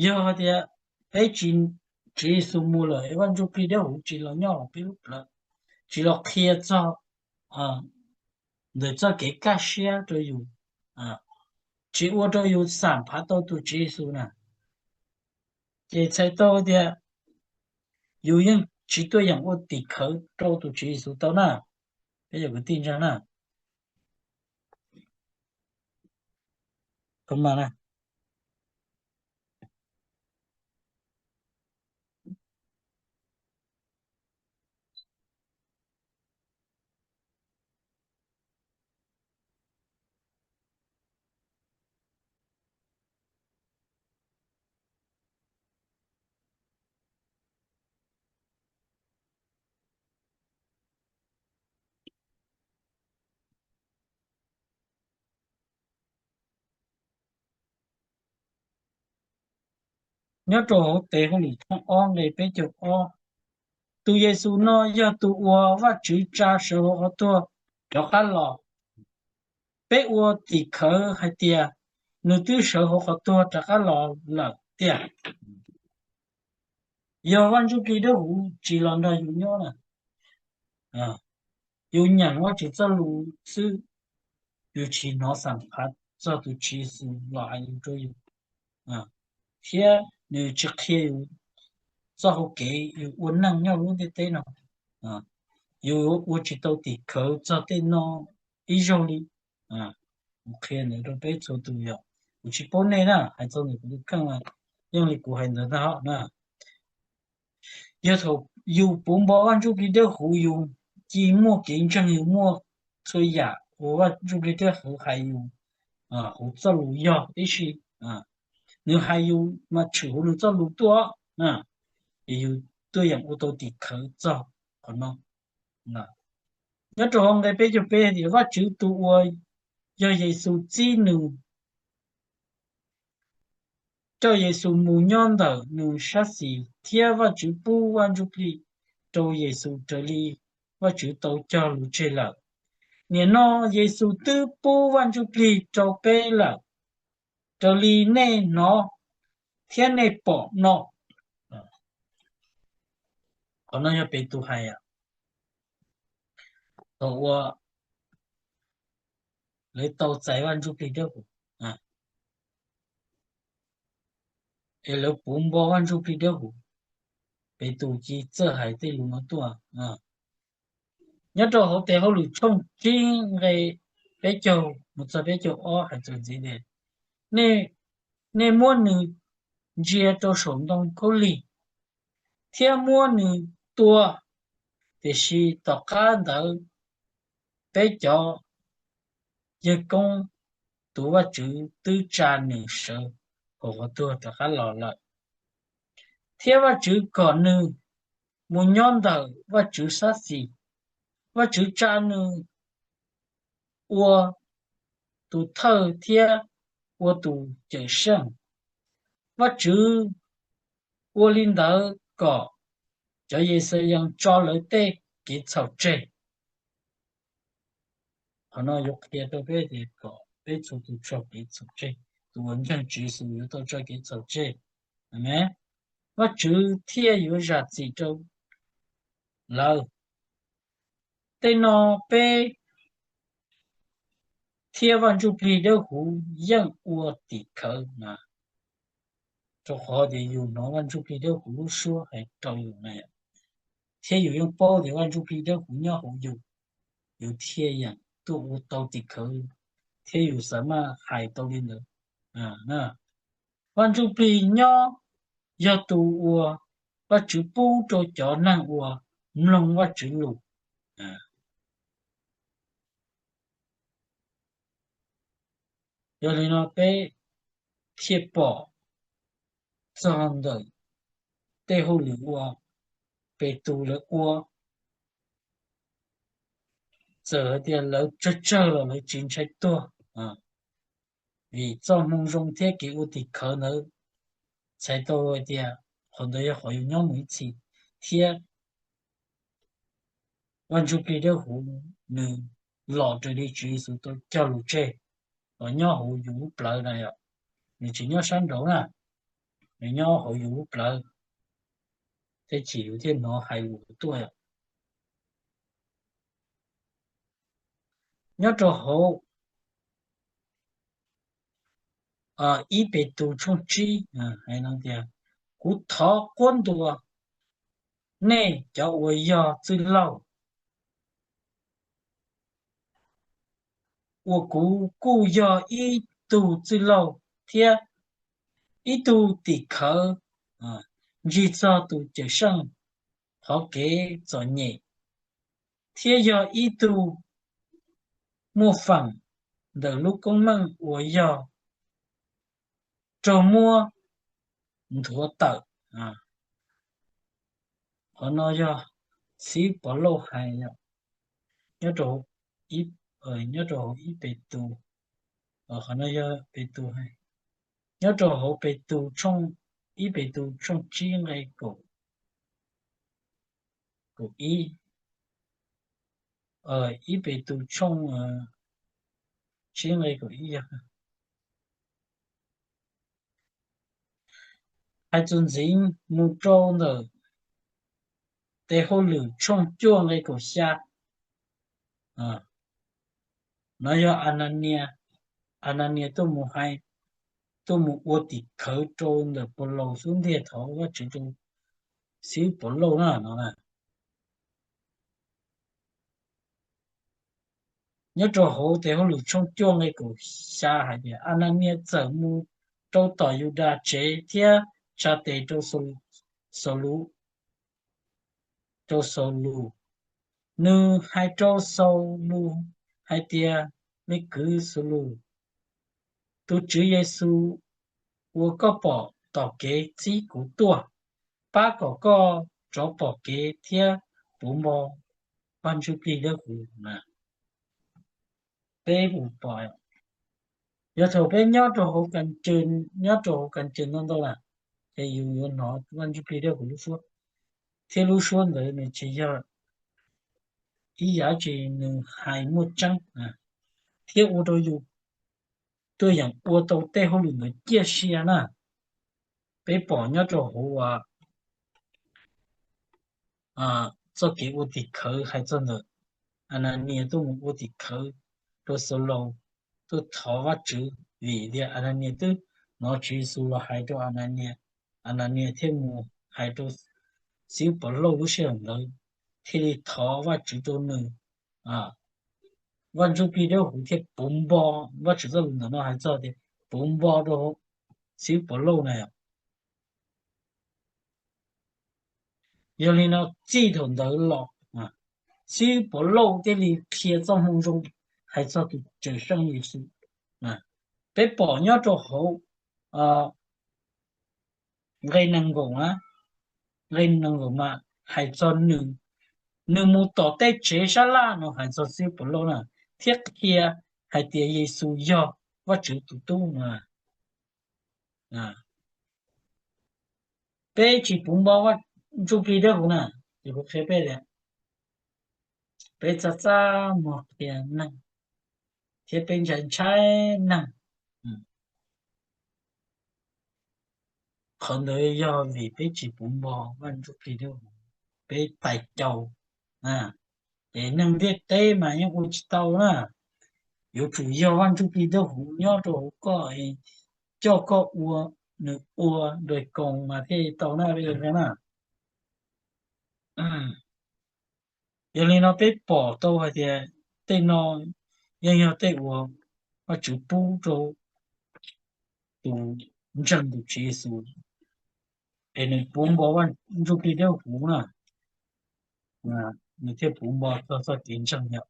Yog tias peb tsis, Tswv Yexus mus lawm es Vaj Ntsujplig Dawb Huv tsis los nyob hauv peb lub plawv, tsis los qhia txog ntawm txoj kev kaj siab rau yus, tsis ua rau yus xam phav tau tus Tswv Yexus na, ces txhais tau tias yus yeej tsis tuaj yeem ua tim khawv rau tus Tswv Yexus tau na, peb cov kwv tij ntseeg na. Nyob rau hauv tes hauj lwm tshooj ob nqe peb caug ob, tus Yexus no yog tus uas Vajtswv tsa sawv hauv qhov tuag rov qab los. Peb ua tim khawv hais tias nws twb sawv hauv qhov tuag rov qab los lawm tiag. Yog Vaj Ntsujplig Dawb Huv tsis los nrog yus nyob na, yus nyeem Vajtswv txoj lus xwb, yus tsis hnov xam phav txog tus Tswv Yexus los hais lus rau yus, thiab nws tsis qhia yus txoj hau kev yus ua neej nyob lub ntiaj teb no, yus ua tsis tau tim khawv txog tej no ib zaug li. Kuv qhia ntawd rau peb txhua tus yom, kuv tsis paub nej na, hais txog ntawm kuv tus kheej, yeej li kuv hais ntawd ntag na. Yog thaum yus puv npo Vaj Ntsujplig Dawb Huv, yus ci muaj kev ntseeg, yus muaj txhua yam uas Vaj Ntsujplig Dawb Huv hais yus, hauv txoj lus yog tib si, nws hais yus mas tshwm hauv nws txoj lus tuaj, ces yus tuaj yeem ua tau tim khawv txog qhov no. Nyob rau hauv nqe peb caug peb tias Vajtswv tus uas yog Yexus txib nws, coj Yexus mus nyob ntawm nws sab xis, thiab Vajtswv pub Vaj Ntsujplig rau Yexus raws li Vajtswv tau cog lus tseg lawm. Nim no Yexus twb pub Vaj Ntsujplig rau peb lawm, raws li nej hnov thiab nej pom no. Qhov no yog Petus hais thaum uas lawv tau txais Vaj Ntsujplig Dawb Huv, es lawv puv npo Vaj Ntsujplig Dawb Huv. Petus ci txawj hais tej lus no tuaj. Nyob rau hauv tes hauj lwm tshooj tsib nqe peb caug mus txog peb caug ob hais txuas ntxiv tias, nej muab nws ntsia rau saum ntoo khaub lig thiab muab nws tua, tiam sis tom qab ntawd peb cov yawg koob tus Vajtswv twb tsa nws sawv hauv qhov tuag rov qab los lawm, thiab Vajtswv kom nws mus nyob ntawm Vajtswv sab xis. Vajtswv tsa nws ua tus thawj thiab ua tus cawm seej. Vajtswv ua li ntawd kom cov Yixalayees tso lawv tej kev txhaum tseg. Qhov no yuav qhia rau peb tias kom peb txhua tus tso kev txhaum tseg, tus uas ntseeg Tswv Yexus yuav tau tso kev txhaum tseg. Amees. Vajtswv thiaj yuav zam txim rau lawv. Tej no peb thiab Vaj Ntsujplig Dawb Huv yeej ua tim khawv na, rau qhov tias yus hnov Vaj Ntsujplig Dawb Huv lub suab hais rau yus na, thiab yus yeej paub tias Vaj Ntsujplig Dawb Huv nyob hauv yus, yus thiaj yeem tuaj ua tau tim khawv, thiab yus xav maj hais tau li ntawd. Vaj Ntsujplig nyob yog tus uas Vajtswv pub rau cov neeg uas mloog Vajtswv lus. Yog li no peb thiaj pom txog ntawm tej hauj lwm uas Petus lawv ua, txawm hais tias lawv tsawg tsawg los lawv tsis ntshai tuag, vim txoj hmoo zoo thiab kev ua tim khawv ntawd txhais tau hais tias qhov ntawd yog qhov yus nyob mus ib txhis, thiab Vaj Ntsujplig Dawb Huv nws los raws li Tswv Yexus tau cog lus tseg, los nyob hauv yus lub plawv na yom, nws tsis nyob sab nraud na. nws nyob hauv yus lub plawv, thiab chim yus thiaj hnov hais lus tuaj. Nyob rau hauv ib Petus tshooj tsib hais no tias, kuv thov quab ntuas nej cov uas yog txwj laug, uas kuv kuj yog ib tug txwj laug thiab ib tug tim khawv ntsig txog tus Cawm Seej qhov kev txom nyem, thiab yog ib tug muaj feem ntawm lub koob meej uas yog raug muab nthuav tawm. Qhov no yog Xib Pov Lauj hais nyob rau, nyob rau hauv ib Petus, qhov no yog Petus hais, nyob rau hauv Petus tshooj, ib Petus tshooj tsib nqe kaum, kaum ib, ib Petus tshooj tsib nqe kaum ib yog hais txuas ntxiv mus rau ntawm Tes Hauj Lwm tshooj cuaj nqe kaum xya. No yog Ananias, Ananias tuaj mus hais, tuaj mus ua tim khawv rau ntawm Paulus xub ntiag thov Vajtswv rau Xib Pov Lauj na no na. Nyob rau hauv Tes Hauj Lwm tshooj cuaj nqe kaum xya hais tias, Ananias txawm mus rau tom Yudas tsev thiab tsa tes rau Xaulus, rau Xaulus. Nws hais rau Xaulus hais tias, me kwv Xaulus, tus Tswv Yexus uas koj pom tom kev txib kuv tuaj, pab kom koj rov pom kev thiab puv npo Vaj Ntsuj Plig Dawb Huv na. Peb mus pom, yog thaum peb nyob rau hauv kas, nyob rau hauv kas ntsees ntau ntau na, ces yus yuav hnov Vaj Ntsuj Plig Dawb Huv lub suab, thiab lub suab ntawd nws tsis yog ib yam dab tsi, nws hais muaj tseeb, thiab ua rau yus tuaj yeem ua tau tej hauj lwm ntawd ciaj sia na. Peb pom nyob rau hauv txoj kev ua tim khawv hais txog ntawm Ananias tuaj mus ua tim khawv rau Xaulus, tuaj thov Vajtswv vim tias Ananias twb hnov Tswv Yexus los hais rau Ananias, Ananias thiaj mus hais rau Xib Pov Lauj lub sij hawm ntawd, thiaj li thov Vajtswv rau nws. Vaj Ntsuj Plig Dawb Huv thiaj puv npo, Vajtswv txoj lus ntawm no hais txog tias puv npo rau Xib Pov Lauj na. Yog li no txij thaum ntawd los, Xib Pov Lauj thiaj li qhia txoj moo zoo hais txog tus Cawm Seej Yexus. Peb pom nyob rau hauv nqe nees nkaum, nqe nees nkaum mas hais txog nws, nws mus tom tej tsev sab laj no hais txog Xib Pov Lauj na, thiab qhia hais tias Yexus yog Vajtswv tus Tub no. Peb tsis puv npo Vaj Ntsuj Plig Dawb Huv na, ces kuv qhia peb tias peb txaj txaj muag qhia neeg thiab peb ntshai ntshai neeg. Qhov ntawd yog vim peb tsis puv npo Vaj Ntsuj Plig Dawb Huv, peb tais caus, ces neeg ntiaj teb mas yeej ua tsis tau na. Yuav tsum yog Vaj Ntsuj Plig Dawb Huv nyob rau hauv koj, coj koj ua, nws ua nres koos mas thiaj tau na, peb na. Yog li no peb pom tau hais tias tej no yeej yog tej uas Vajtswv pub rau tus ntseeg tus Tswv Yexus, es nws puv npo Vaj Ntsuj Plig Dawb Huv na, nws thiaj puv npo txog txoj kev ntseeg yom.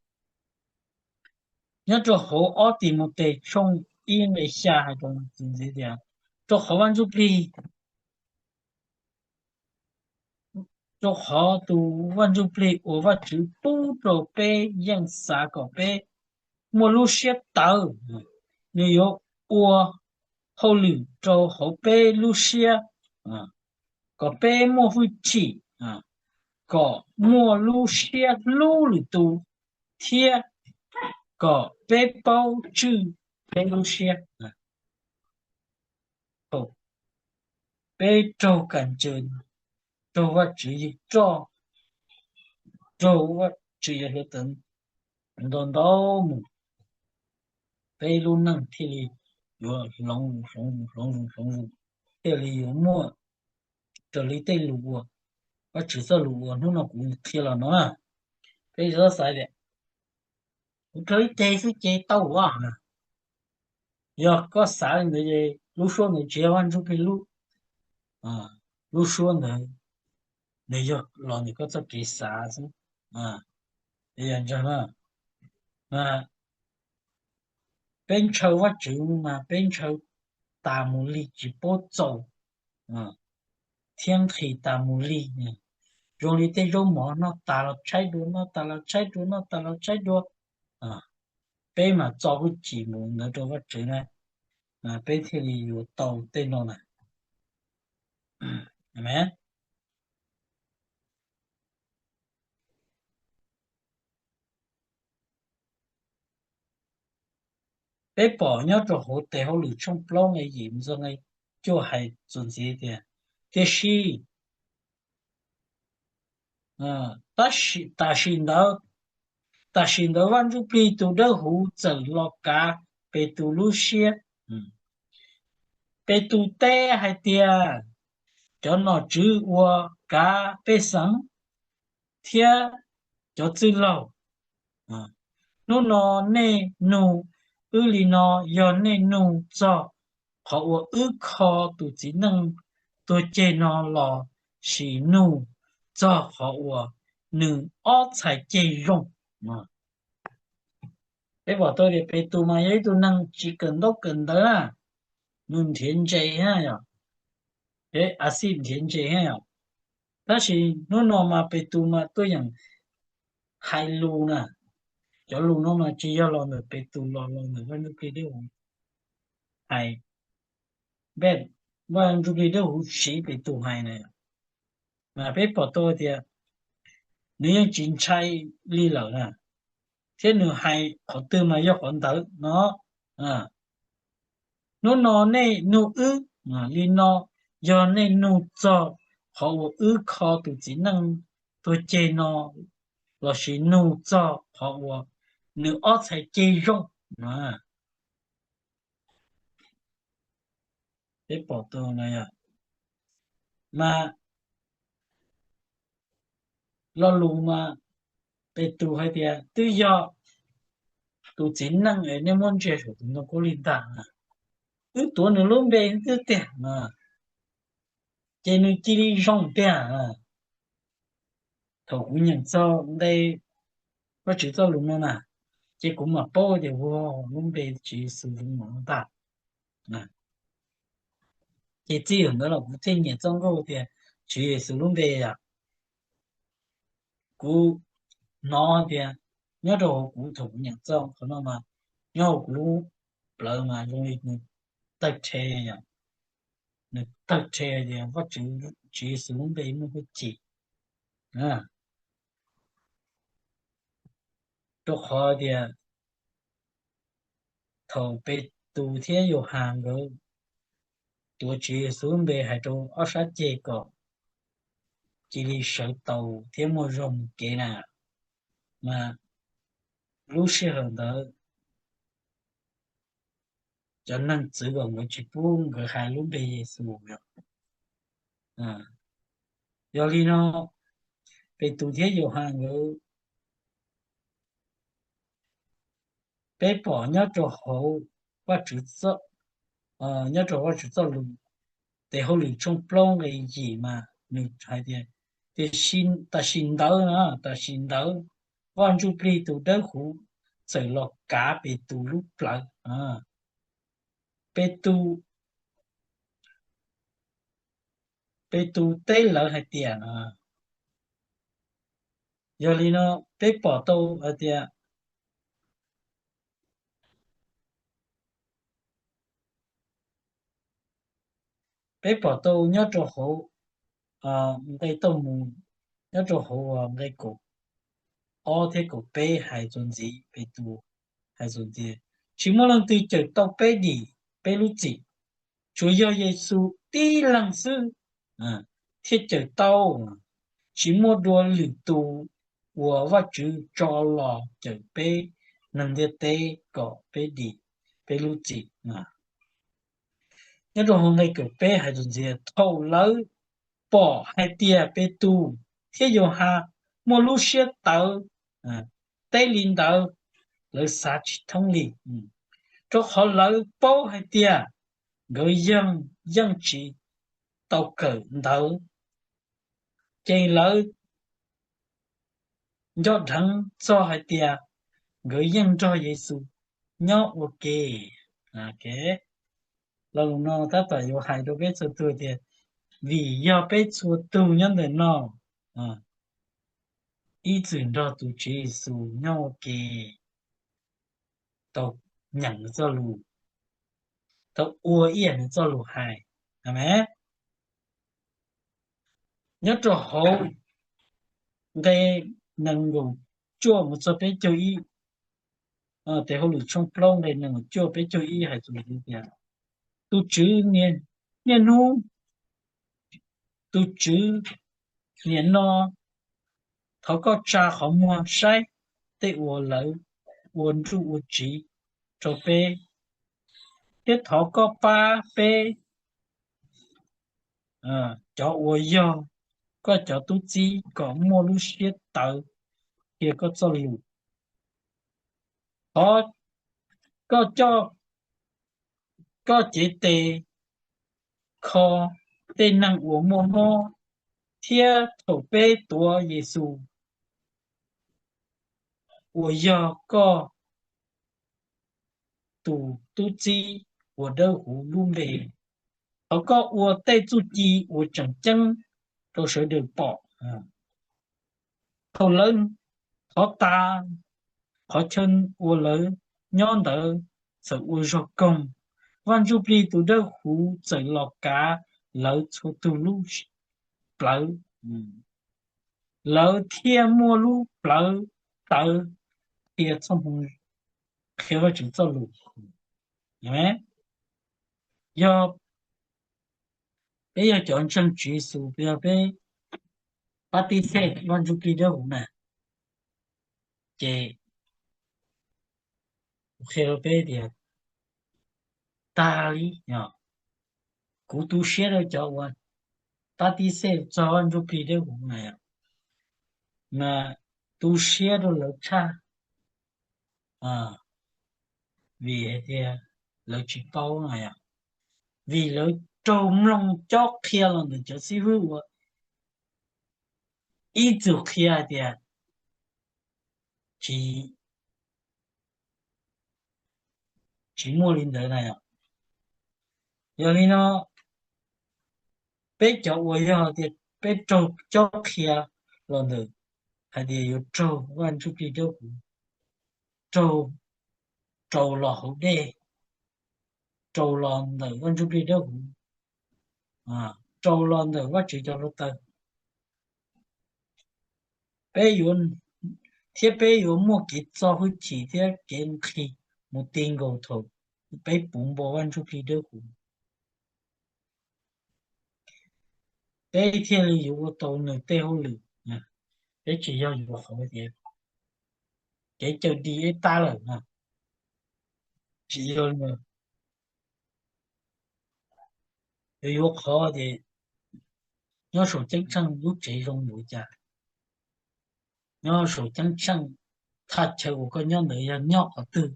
Nyob rau hauv ob Timautes tshooj ib nqe xya hais rau ntxiv tias, rau qhov Vaj Ntsuj Plig, rau qhov tus Vaj Ntsuj Plig uas Vajtswv pub rau peb yeej xav kom peb muaj lub siab tawv, nws yuav ua hauj lwm rau hauv peb lub siab, kom peb muaj hwj chim, kom muaj lub siab hlub lwm tus, thiab kom peb paub tswj peb lub siab. peb raug kas ncaws, raug Vajtswv yug roj, raug Vajtswv yawg hluav taws ntaus ntaus mus, peb lub neej thiaj li yuav hloov hloov hloov hloov, thiaj li yuav muaj raws li tej lus uas Vajtswv txoj lus uas hnub no kuv qhia los no na. Peb yuav xav tias kuv raug ib teg xwb ces tau ua. Yog koj xav li ntawd ces lub suab ntawd tsis yog Vaj Ntsuj Plig lub, lub suab ntawd nws yog los ntawm koj txoj kev xav xwb. Yog ntag, peb ntshaw Vajtswv mas peb ntshaw tas mus li tsis paub txaus thiab nqhis tas mus li. Zoo li tej zaub mov noj tas los tshaib dua, noj tas los tshaib dua, noj tas los tshaib dua. Peb mas txo hwj chim mus ntawd rau Vajtswv na, peb thiaj li yuav tau tej no na. Peb pom nyob rau hauv tes hauj lwm tshooj plaub nqe yim mus txog nqe cuaj hais txuas ntxiv tias, tiam sis tam sim ntawd, tam sim ntawd Vaj Ntsuj Plig tus dawb huv txawm los kav Petus lub siab. Petus teb hais tias, cov nom tswv uas kav pej xeem thiab cov txwj laug, hnub no nej nug wb li no, yog nej nug txog qhov uas wb kho tus txiv neej tuag ceg no lossis nug txog qhov uas nws ob txhais ceg zoo? Peb pom tau tias Petus mas yog ib tug neeg tsis kawm ntaub kawm ntawv na, nws nrhiav ntses thiab yom, av xij nrhiav ntses thiab yom. Tab sis hnub no mas Petus mas tuaj yeem hais lus na, cov lus no mas tsis yog los ntawm Petus los, los ntawm Vaj Ntsuj Plig Dawb Huv hais, Vaj Ntsuj Plig Dawb Huv siv Petus hais na. Mas peb pom tau tias nws yeej tsis ntshai li lawm na, thiab nws hais qhov twg mas yog qhov ntawd no. Hnub no nej nug wb li no, yog nej nug txog qhov uas wb kho tus txiv neej tuag ceg no lossis nug txog qhov uas nws ob txhais ceg zoo. Peb pom tau no yog, mas lo lus mas Petus hais tias twb yog tus txiv neej es nej muab ntsia saum tus ntoo khaub lig ntag, wb tuav nws lub npe twb tiag, ces nws cia li zoo tiag. Thaum kuv nyeem txog nqe Vajtswv txoj lus no na, ces kuv mam paub tias ua lub npe Tswv Yexus zoo no ntag. Ces txij thaum ntawd los kuv thiaj nyiam txoj nkauj tias Tswv Yexus lub npe yom. Kuv hnov tias nyob rau hauv kuv thaum kuv nyeem txog qhov no mas nyob hauv kuv lub plawv mas zoo li nws tawg rhe, nws tawg rhe tias Vajtswv, Tswv Yexus lub npe muaj hwj chim. Rau qhov tias thaum Petus thiab Yauhas nkawd tuav Tswv Yexus lub npe hais rau ob sab ceg kom cia li sawv taus thiab muaj zog mus kev na, mas lub sij hawm ntawd cov neeg txwv uas nkawd tsis pub nkawd hais lub npe Yexus yom. Yog li no, Petus thiab Yauhas nkawd, peb pom nyob rau hauv Vajtswv, nyob rau Vajtswv txoj lus, tes hauj lwm tshooj plaub nqe yim mas nws hais tias, tiam sis tam sim ntawd na, tam sim ntawd Vaj Ntsuj Plig tus dawb huv txawm los kav Petus lub plawv. Petus, Petus teb lawv hais tias, yog li no, peb pom tau hais tias, peb pom tau nyob rau hauv nqe tauj mus, nyob rau hauv nqe kaum ob thiab kaum peb hais txuas ntxiv, Petus hais txuas ntxiv, tsis muaj leej twg cawm tau peb dim peb lub txim, tsuas yog Yexus tib leeg xwb thiaj cawm tau, tsis muaj dua lwm tus uas Vajtswv tso los cawm peb neeg ntiaj teb kom peb dim peb lub txim. Nyob rau hauv nqe kawm peb hais tus ntxiv, thaum lawv pom hais tias Petus thiab Yauhas muaj lub siab tawv teb li ntawd, lawv xav tsis thoob li, rau qhov lawv paub hais tias nkawd yeej yeej tsis tau kawm ntawv, ces lawv nco dheev txog hais tias nkawd yeej nrog Yexus nyob ua ke. Lo lus no tab tom yuav hais rau peb txhua tus tias, vim yog peb txhua tus nyob ntawm no ib txwm nrog tus Tswv Yexus nyob ua ke, tau nyeem nws txoj lus, tau ua ib yam nws txoj lus hais. Amees. Nyob rau hauv nqe nees nkaum cuaj mus txog peb caug ib, tes hauj lwm tshooj plaub nqe nees nkaum cuaj peb caug ib hais tias, tus Tswv niaj hnub, tus Tswv niaj no, thov koj tsa qhov muag saib tej uas lawv ua nruj ua tsiv rau peb, thiab thov koj pab peb cov uas yog koj cov tub txib kom muaj lub siab tawv qhia koj txoj lus. Thov koj, koj cev tes kho tej neeg uas muaj mob, thiab thaum peb tuav Yexus uas yog koj tus tub txib uas dawb huv lub npe, thov koj ua tej txuj ci uas tseem ceeb rau sawv daws pom. Thaum lawv thov tas, qhov chaw uas lawv nyob ntawd txawm ua zog koog. Vaj Ntsuj Plig tus dawb huv txawm los kav lawv txhua tus lub plawv, lawv thiaj muaj lub plawv tawv qhia txoj moo, qhia Vajtswv txoj lus. Yog peb yog cov ntseeg Tswv Yexus, yog peb pab tib xej Vaj Ntsuj Plig dawb huv na, ces kuv qhia rau peb tias, tag li, kuv tu siab rau cov uas pab tib xej txog Vaj Ntsuj Plig dawb huv na, mas tu siab rau lawv tshaj, vim hais tias lawv tsis paub na yom, vim lawv raug mloog cob qhia los ntawm cov xib hwb uas ib txwm qhia hais tias tsis, tsis muaj li ntawd na yom. Yog li no, peb cov uas yog tias peb raug cob qhia los ntawm hais tias yuav raug Vaj Ntsuj Plig dawb huv, raug, raug los hauv dej, raug los ntawm Vaj Ntsuj Plig dawb huv, raug los ntawm Vajtswv cov hluav taws, peb yuav, thiab peb yuav muaj kev txo hwj chim thiab kev nqhis mus ti nkaus thaum peb puv npo Vaj Ntsuj Plig dawb huv, peb thiaj li yuav ua tau nws tej hauj lwm. Peb tsis yog yuav qhov tias kev cawm dim ib tag lawm na, tsis yog li. Yuav yuav qhov tias nyob saum ceeb tsheej lub tsev zoo npaum li cas, nyob saum ceeb tsheej thaj chaw uas koj nyob ntawd yog nyob qhov twg,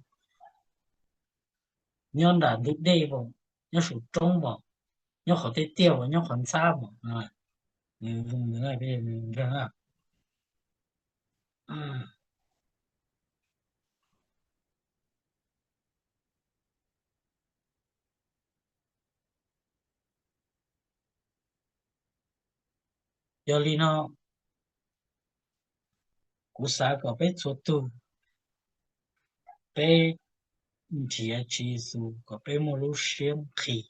nyob nram ntug dej npaum, nyob saum roob npaum, nyob qhov tiaj tiaj npaum, nyob qhov ntxhab npaum, nws zoo nws ntseeg na. Yog li no, kuv xav kom peb txhua tus, peb nrhiav Tswv Yexus kom peb muaj lub siab nqhis.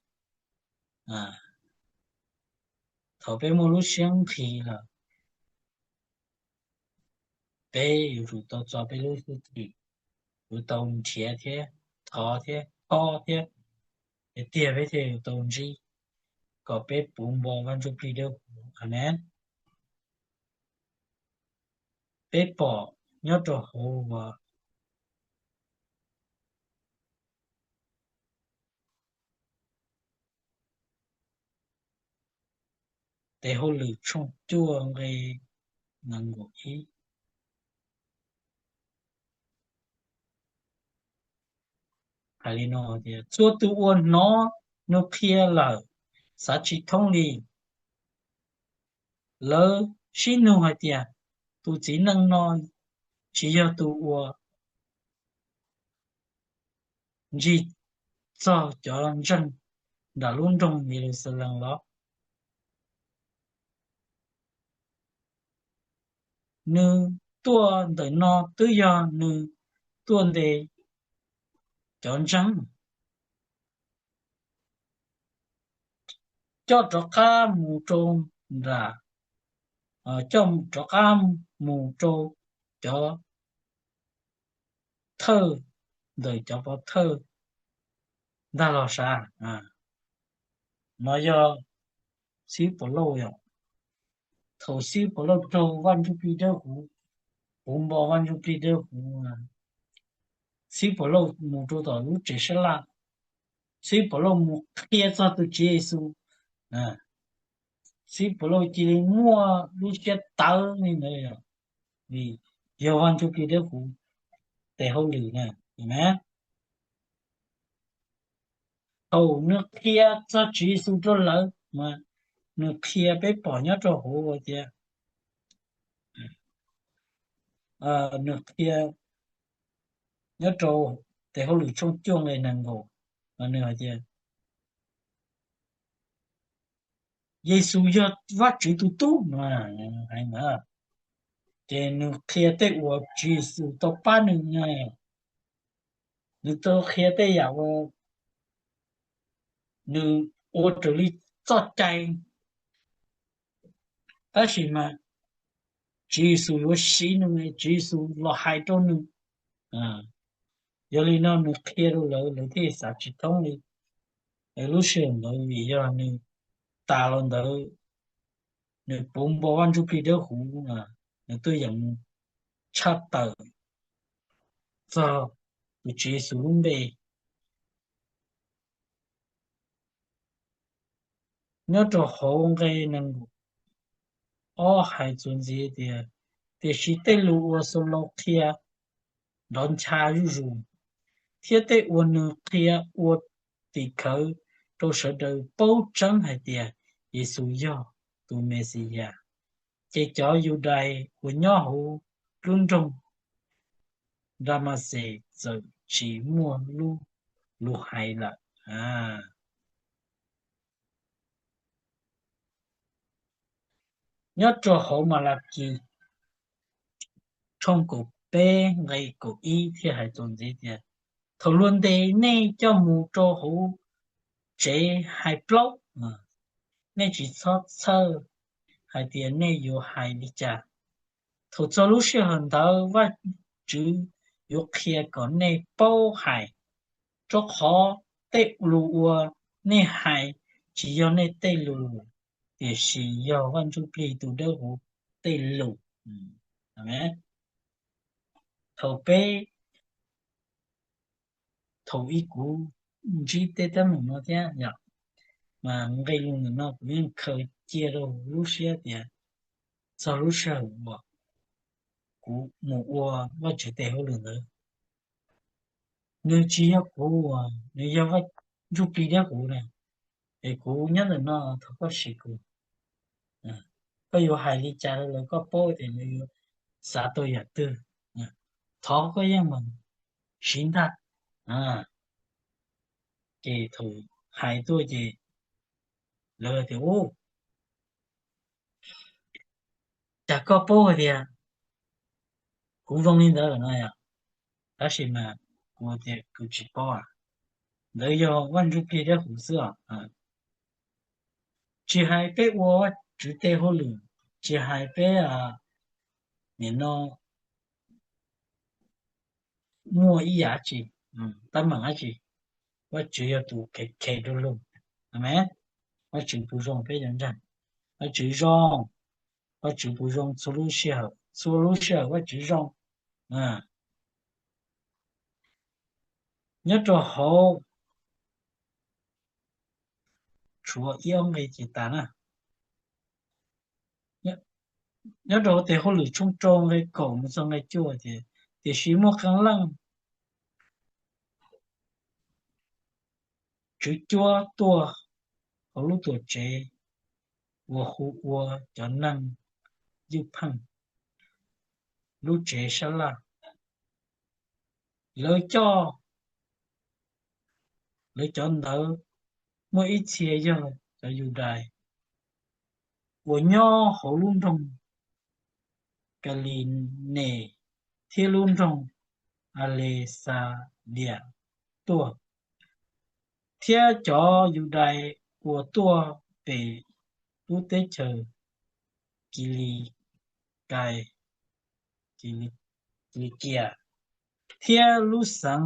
Thaum peb muaj lub siab nqhis lawm, peb yuav tsum tau txo peb lub hwj chim, yuav tau nrhiav thiab thov thiab khob thiab tiag tiag peb thiaj yuav tau ntsib, kom peb puv npo Vaj Ntsuj Plig Dawb Huv. Amees. Peb pom nyob rau hauv uas Tes Hauj Lwm tshooj cuaj nqe nees nkaum ib hais li no tias, txhua tus uas hnov nws qhia lawm xav tsis thoob li. Lawv sib nug hais tias, tus txiv neej no tsis yog tus uas ntsig txog cov ntseeg nram lub nroog Yeluxalees los? Nws tuaj ntawm no twb yog nws tuaj ntes cov ntseeg, coj rov qab mus rau nram, coj rov qab mus rau cov thawj ntawm cov pov thawj ntag los sav. No yog Xib Pov Lauj yom. Thaum Xib Pov Lauj raug Vaj Ntsuj Plig Dawb Huv, puv npo Vaj Ntsuj Plig Dawb Huv, Xib Pov Lauj mus rau tom lub tsev sab laj, Xib Pov Lauj mus qhia txog tus Tswv Yexus, Xib Pov Lauj cia li muaj lub siab tawv li ntawd, vim yog Vaj Ntsuj Plig Dawb Huv tes hauj lwm na. Thaum nws qhia txog Tswv Yexus rau lawv mas nws qhia, peb pom nyob rau hauv tias, nws qhia nyob rau tes hauj lwm tshooj cuaj nqe nees nkaum, nws hais tias Yexus yog Vajtswv tus tub no. Ces nws qhia tej uas Tswv Yexus tau pab nws na, nws tau qhia tej yam uas nws ua raws li txoj cai, tab sis mas Tswv Yexus yuav siv nws, Tswv Yexus los hais rau nws. Yog li no nws qhia rau lawv, lawv thiaj xav tsis thoob li. Lub sij hawm ntawd vim yog nws tas los ntawd, nws puv npo Vaj Ntsuj Plig Dawb Huv, nws tuaj yeem mus tshaj tawm txog tus Tswv Yexus lub npe. Nyob rau hauv nqe nees nkaum ob hais txuas ntxiv tias, tiam sis tej lus uas Xaus Laus qhia nrov ncha zuj zus, thiab tej uas nws qhia ua tim khawv rau sawv daws paub tseeb hais tias Yexus yog tus Mexiyas, ces cov Yudais uas nyob hauv lub nroog Damaxes txawm tsis muaj lub lus hais lawm. Nyob rau hauv Malakis tshooj kaum peb nqe kaum ib thiaj hais txuas ntxiv tias, thaum luag ntes nej coj mus rau hauv tsev hais plaub, nej tsis txhob txhawj hais tias nej yuav hais li cas. Thaum txog lub sij hawm ntawd Vajtswv yuav qhia kom nej paub hais, rau qhov tej lus uas nej hais tsis yog nej tej lus, tiam sis yog Vaj Ntsuj Plig tus Dawb Huv tej lus. Thaum peb, thaum ub kuv ntsib tej teeb meem no thiab yom, mas nqe lus ntawm no kuv yeej khaws cia rau lub siab tias txog lub sij hawm uas kuv mus ua Vajtswv tes hauj lwm ntawd, nws tsis yog kuv, nws yog Vaj Ntsuj Plig Dawb Huv na. Es kuv nyob ntawm no, thov koj siv kuv. Koj yuav hais li cas rau lawv, koj paub tias lawv yuav xav tau yam twg, thov koj yeej meem siv ntag. Ces thaum hais tuaj ces lawv tias, u, cas koj paub hais tias kuv zoo li ntawd no yom? Tab sis mas kuv tias kuv tsis paub, ntawd yog Vaj Ntsuj Plig Dawb Huv xwb os. Tsis hais peb ua Vajtswv tes hauj lwm, tsis hais peb nim no muaj ib yam tsi, teeb meem dab tsi, Vajtswv yog tus khev khev du lug. Amees. Vajtswv puas zoo peb yuav ntseeg? Vajtswv zoo. Vajtswv puas zoo? Txhua lub sij hawm, txhua lub sij hawm Vajtswv zoo. Nyob rau hauv, tshuav ib ob nqe ces tas na. Nyob rau hauv tes hauj lwm tshooj rau nqe kaum mus txog nqe cuaj tias, tiam sis muaj qee leej tswv cuab tuaj hauv lub tuam tsev uas hu ua cov neeg ywj pheej, lub tsev sab laj. Lawv coj, lawv cov ntawd muaj ib txhia yog cov Yudais uas nyob hauv lub nroog Kalines thiab lub nroog Alexandrias tuaj, thiab cov Yudais uas tuaj pem lub teb chaws Kilikais, Kilikias, thiab lub xeev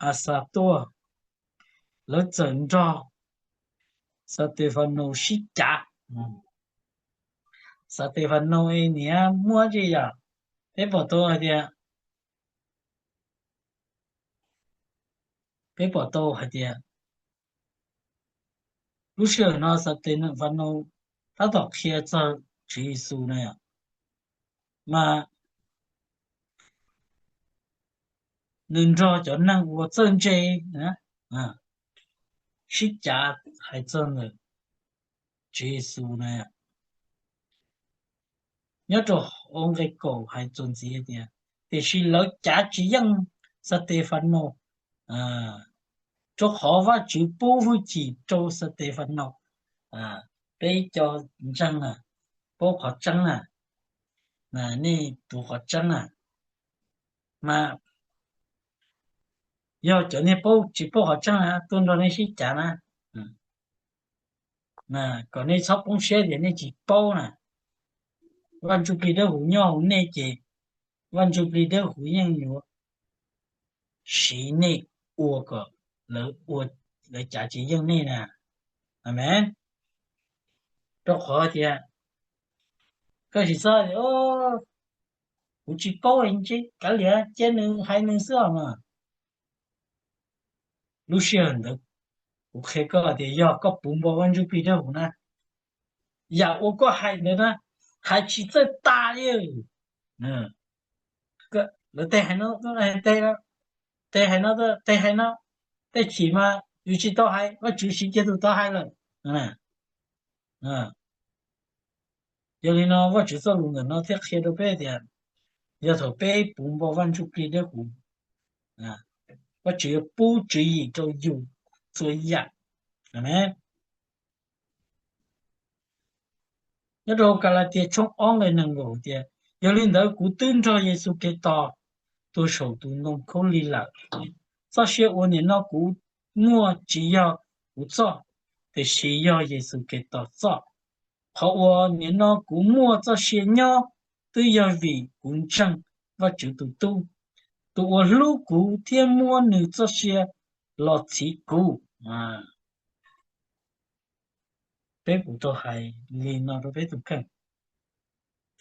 Axas tuaj. Lawv txawm nrog Xatefanaus sib cav. Xatefanaus niam muab tsi yom? Peb pom tau hais tias, peb pom tau hais tias lub sij hawm no Xatefanaus tab tom qhia txog Tswv Yexus na yom, mas nws nrog cov neeg uas txawj ntse sib cav hais txog ntawm Tswv Yexus na. Nyob rau hauv nqe kaum hais txuas ntxiv tias, tiam sis lawv cav tsis yeej Xatefanaus, rau qhov Vajtswv pub hwj chim rau Xatefanaus. Peb cov ntseeg na, paub qhov tseeb na, nej tus qhov tseeb na, mas yog cov niag paub tsis paub qhov tseeb na tuaj nrog nej sib cav na, kom nej txhob poob siab tias nej tsis paub na. Vaj Ntsuj Plig Dawb Huv nyob hauv nej ces Vaj Ntsuj Plig Dawb Huv yeej yuav siv nej ua kom lawv, lawv cav tsis yeej nej na. Amees. Rau qhov tias koj tsis txhob tias, kuv tsis paub, ntshe kav liam cia nws hais nws xwb os mas. Lub sij hawm ntawd kuv qhia koj tias yog koj puv npo Vaj Ntsuj Plig Dawb Huv na, yam uas koj hais ntawd na, hais tsis txawj tas li. Lawv tej hais no, tej hais no, tej hais no, tej chim mas yus tsis tau hais, Vajtswv siv kiag tus tau hais lawm. Yog li no Vajtswv txoj lus ntawm no thiaj qhia rau peb tias yog thaum peb puv npo Vaj Ntsuj Plig Dawb Huv, Vajtswv yuav pub tswv yim rau yus txhua yam. Amees. Nyob rau Kalatias tshooj ob nqe nees nkaum tias, yog li ntawd kuv twb nrog Yexus Khetos tuag saum tus ntoo khaub lig lawm. Txoj sia uas nim no kuv muaj tsis yog kuv txoj, tiam sis yog Yexus Khetos txoj. Qhov uas nim no kuv muaj txoj sia nyob twb yog vim kuv ntseeg Vajtswv tus Tub, tus uas hlub kuv thiab muab nws txoj sia los txhiv kuv. Peb puas tau hais li no rau peb tus kheej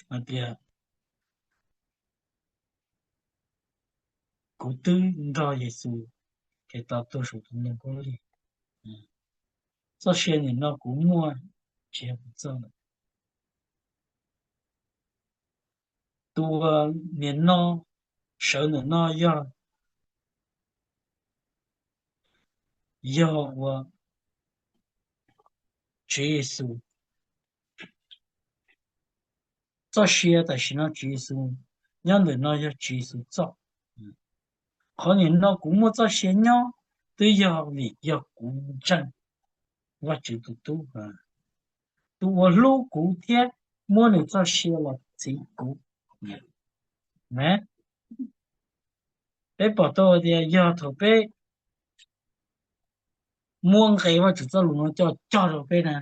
hais tias, kuv twb nrog Yexus Khetos tuag saum tus ntoo khaub lig. Txoj sia nim no kuv muaj tsis yog kuv txoj lawm. Tus uas nim no sawv ntawm no yog, yog ua Tswv Yexus. Txoj sia tam sim no Tswv Yexus nyob ntawm no yog Tswv Yexus txoj. Qhov nim no kuv muaj txoj sia nyob twb yog vim yog kuv ntseeg Vajtswv tus Tub, tus uas hlub kuv thiab muab nws txoj sia los txhiv kuv. Peb pom tau tias yog thaum peb muab nqe Vajtswv txoj lus no coj cog rau peb na,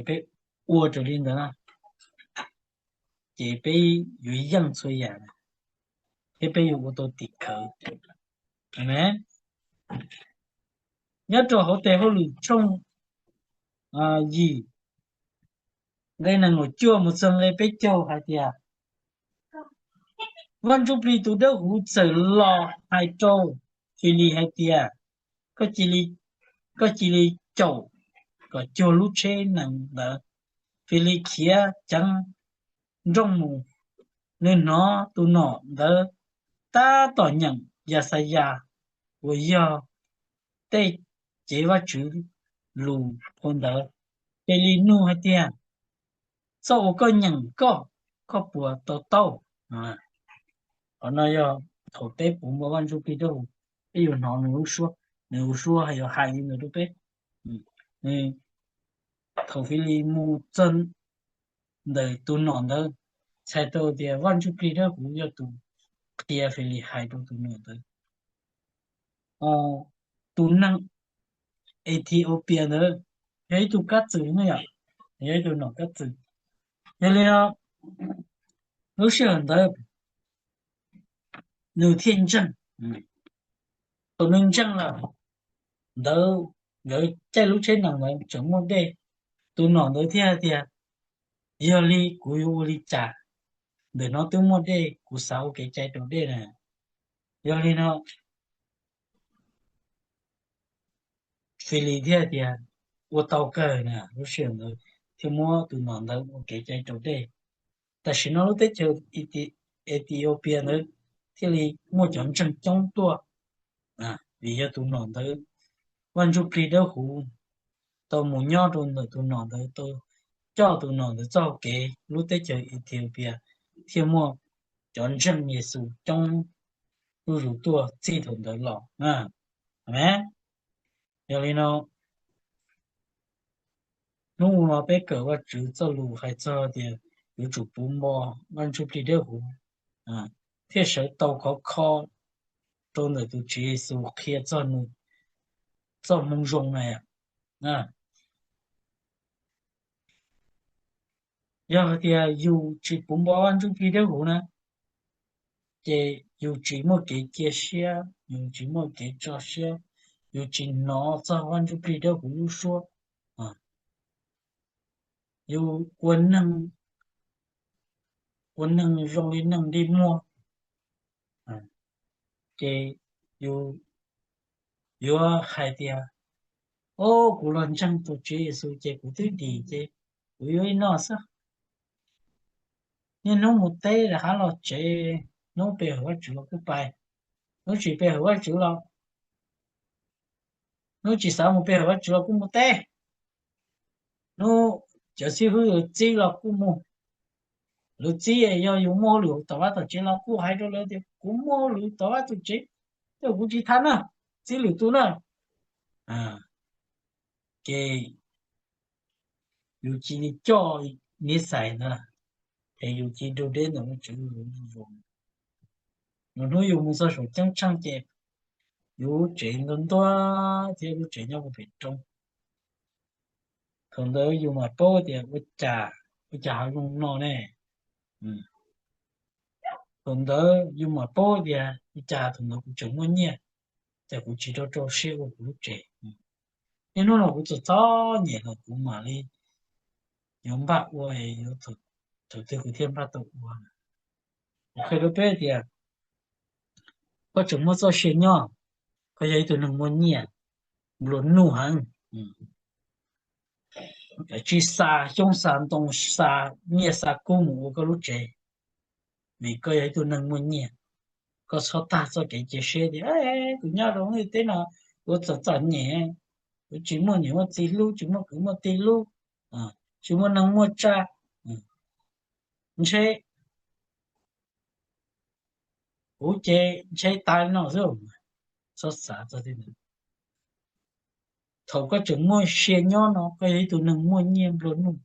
peb ua raws li ntawd na, ces peb yuav yeej txhua yam, thiab peb yuav ua tau tim khawv. Amees. Nyob rau hauv tes hauj lwm tshooj yim nqe nees nkaum cuaj mus txog nqe peb caug hais tias, Vaj Ntsuj Plig tus dawb huv txawm los hais rau Filis hais tias, koj cia li caum kom cuag lub tsheb nees ntawd. Filis khiav ceev nrooj mus, nws hnov tus nom ntawd tab tom nyeem Yaxayas uas yog tej cev Vajtswv lus phau ntawv. Filis nug hais tias, Txoj uas koj nyeem koj, koj puas to taub? Qhov no yog thaum peb puv npo Vaj Ntsuj Plig Dawb Huv, peb yuav hnov nws lub suab, nws lub suab yuav hais li ntawd rau peb. Nws, thaum Filis mus txog ntawm tus nom ntawd, txhais tau tias Vaj Ntsuj Plig Dawb Huv yog tus qhia Filis hais rau tus nom ntawd. Tus neeg Ethiopia ntawd yog ib tug kab txwm no yom, yog ib tug nom kab txwm. Yog li no, lub sij hawm ntawd nws thiaj ntseeg. Thaum nws ntseeg lawm, ntawd nkawd caij lub tsheb nees ntawd tseem muaj dej. Tus nom ntawd thiaj tias, Yog li kuv yuav ua li cas? Ntawm no twb muaj dej, kuv xav ua kev cai raus dej na. Yog li no, Filis thiaj tias, Ua tau kawg na. Lub sij hawm ntawd thiaj muab tus nom ntawd ua kev cai raus dej. Tam sim no lub teb chaws Ethiopia ntawd thiaj li muaj cov ntseeg coob tuaj, vim yog tus nom ntawd, Vaj Ntsuj Plig Dawb Huv tau mus nyob rau ntawm tus nom ntawd, tau coj tus nom ntawd txoj hau kev, lub teb chaws Ethiopia thiaj muaj cov ntseeg Yexus coob zuj zus tuaj txij thaum ntawd los. Yog li no, hnub no peb kawm Vajtswv txoj lus hais txog tias yuav tsum puv npo Vaj Ntsuj Plig Dawb Huv, thiaj sawv tau khov kho rau ntawm tus Tswv Yexus qhia txog nws txoj moo zoo na. Yog hais tias yus tsis puv npo Vaj Ntsuj Plig Dawb Huv na, ces yus tsis muaj kev cia siab, yus tsis muaj kev tso siab, yus tsis hnov txog Vaj Ntsuj Plig Dawb Huv lub suab. Yus ua neeg zoo li neeg dig muag, ces yus yuav hais tias, O, kuv los ntseeg tus Tswv Yexus ces kuv twb dim ces kuv yuav ib noj xwb. Niaj hnub mus teb rov qab los tsev, hnub pe hawm Vajtswv los kuj pais, hnub tsis pe hawm Vajtswv los, hnub tsis xav mus pe hawm Vajtswv los kuj mus teb, hnub cov xib hwb yuav txib los kuj mus. Lawv txib, yog yus muaj hauj lwm tom vaj tom tsev los kuj hais rau lawv tias kuv muaj hauj lwm tom vaj tom tsev, tej kuv tsis tham na, txib lwm tus na. Ces yus cia li coj niv xais ntawd, ces yus cia li rau deb ntawm Vajtswv lub zoo. Lwm hnub yus mus txog saum ceeb tsheej ces yus lub tsev ntuag ntuag thiab lub tsev nyob puag pem roob. Thaum ntawd yus mam paub tias ua cas, ua cas ho zoo no ne. Thaum ntawd yus mam paub tias ua cas thaum ntawd kuv tseem muaj nyiaj, cas kuv tsis rau rau siab ua kuv lub tsev. Niaj hnub no kuv txom txom nyem los kuv mam li yuav npaj ua, yuav thaum twg kuv thiaj npaj tau ua. Kuv qhia rau peb tias koj tseem muaj txoj sia nyob, koj yog ib tug neeg muaj nyiaj, nplua nuj heev, tsis xa xyoob xa ntoo, xa nyiaj xa kub mus ua koj lub tsev, vim koj yog ib tug neeg muaj nyiaj. Koj txhob tag txoj kev cia siab tias kuv nyob rau lub ntiaj teb no kuv txom txom nyem, kuv tsis muaj niam muaj txiv hlub, tsis muaj kwv muaj tij hlub, tsis muaj neeg muaj tsa, ntshe kuv ces ntshe tas li no xwb. Txhob xav txog tej ntawd. Thaum koj tseem muaj sia nyob no koj yog ib tug neeg muaj nyiaj nplua nuj,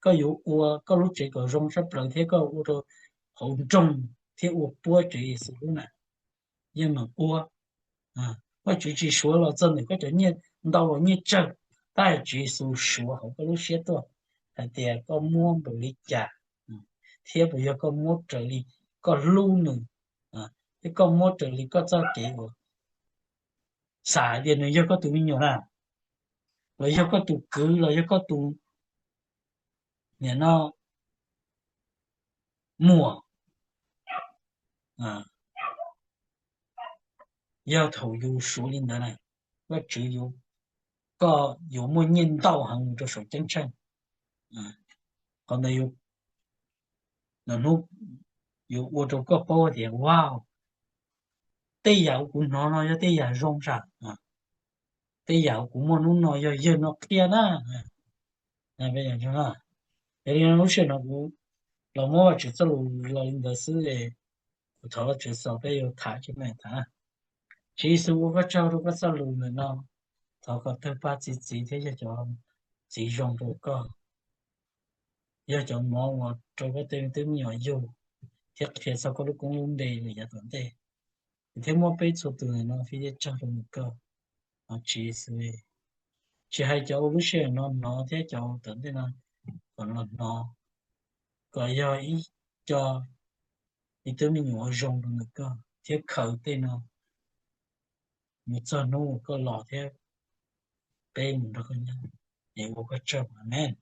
koj yuav ua koj lub tsev kom zoo tshaj plaws thiab koj ua rau hauv nroog thiab ua puab Tswv Yexus lub na, yeej meem ua. Vajtswv tsis suav los txog ntawm koj cov nyiaj ntau los nyiaj tsawg, tab sis Tswv Yexus suav hauv koj lub siab tuaj hais tias koj muab npaum li cas, thiab puas yog koj muab raws li koj hlub nws, thiab koj muab raws li koj txoj kev uas xav hais tias nws yog koj tus me nyuam na, los yog koj tus kwv los yog koj tus niam no muam, yog thaum yus suav li ntawd na, Vajtswv yuav, koj yuav muaj nyiaj ntau heev mus rau saum ceeb tsheej. Qhov ntawd yuav, hnub yuav ua rau koj paub tias, wow, tej yam uas kuv hnov no yog tej yam zoo sam, tej yam uas kuv muaj hnub no yog yawg no qhia na. Yog li no lub sij hawm no kuv los muab Vajtswv txoj lus los li ntawd xwb es kuv thov Vajtswv xaus peb yuav tham tsis meem tham. Tswv Yexus, ua koj tsaug rau koj txoj lus ntawm no. Thov kom tawg paj txi txiv thiab yog cov txiv zoo rau koj, yog cov mov uas rau koj tej me tub me nyuam yug, thiab qhia txog koj lub koob lub npe lawm yav tom ntej, thiab muab peb txhua tus ntawm no fij yeej tsaug rau ntawm koj. Thov Tswv Yexus, tsis hais cov ua lub sij hawm no hnov thiab cov tom ntej no kom los hnov, kom yog ib co, ib tug me nyuam uas zoo rau ntawm koj thiab khaws tej no mus txog hnub uas koj los thiab peb mus nrog koj nyob, es ua koj tsaug. Amees.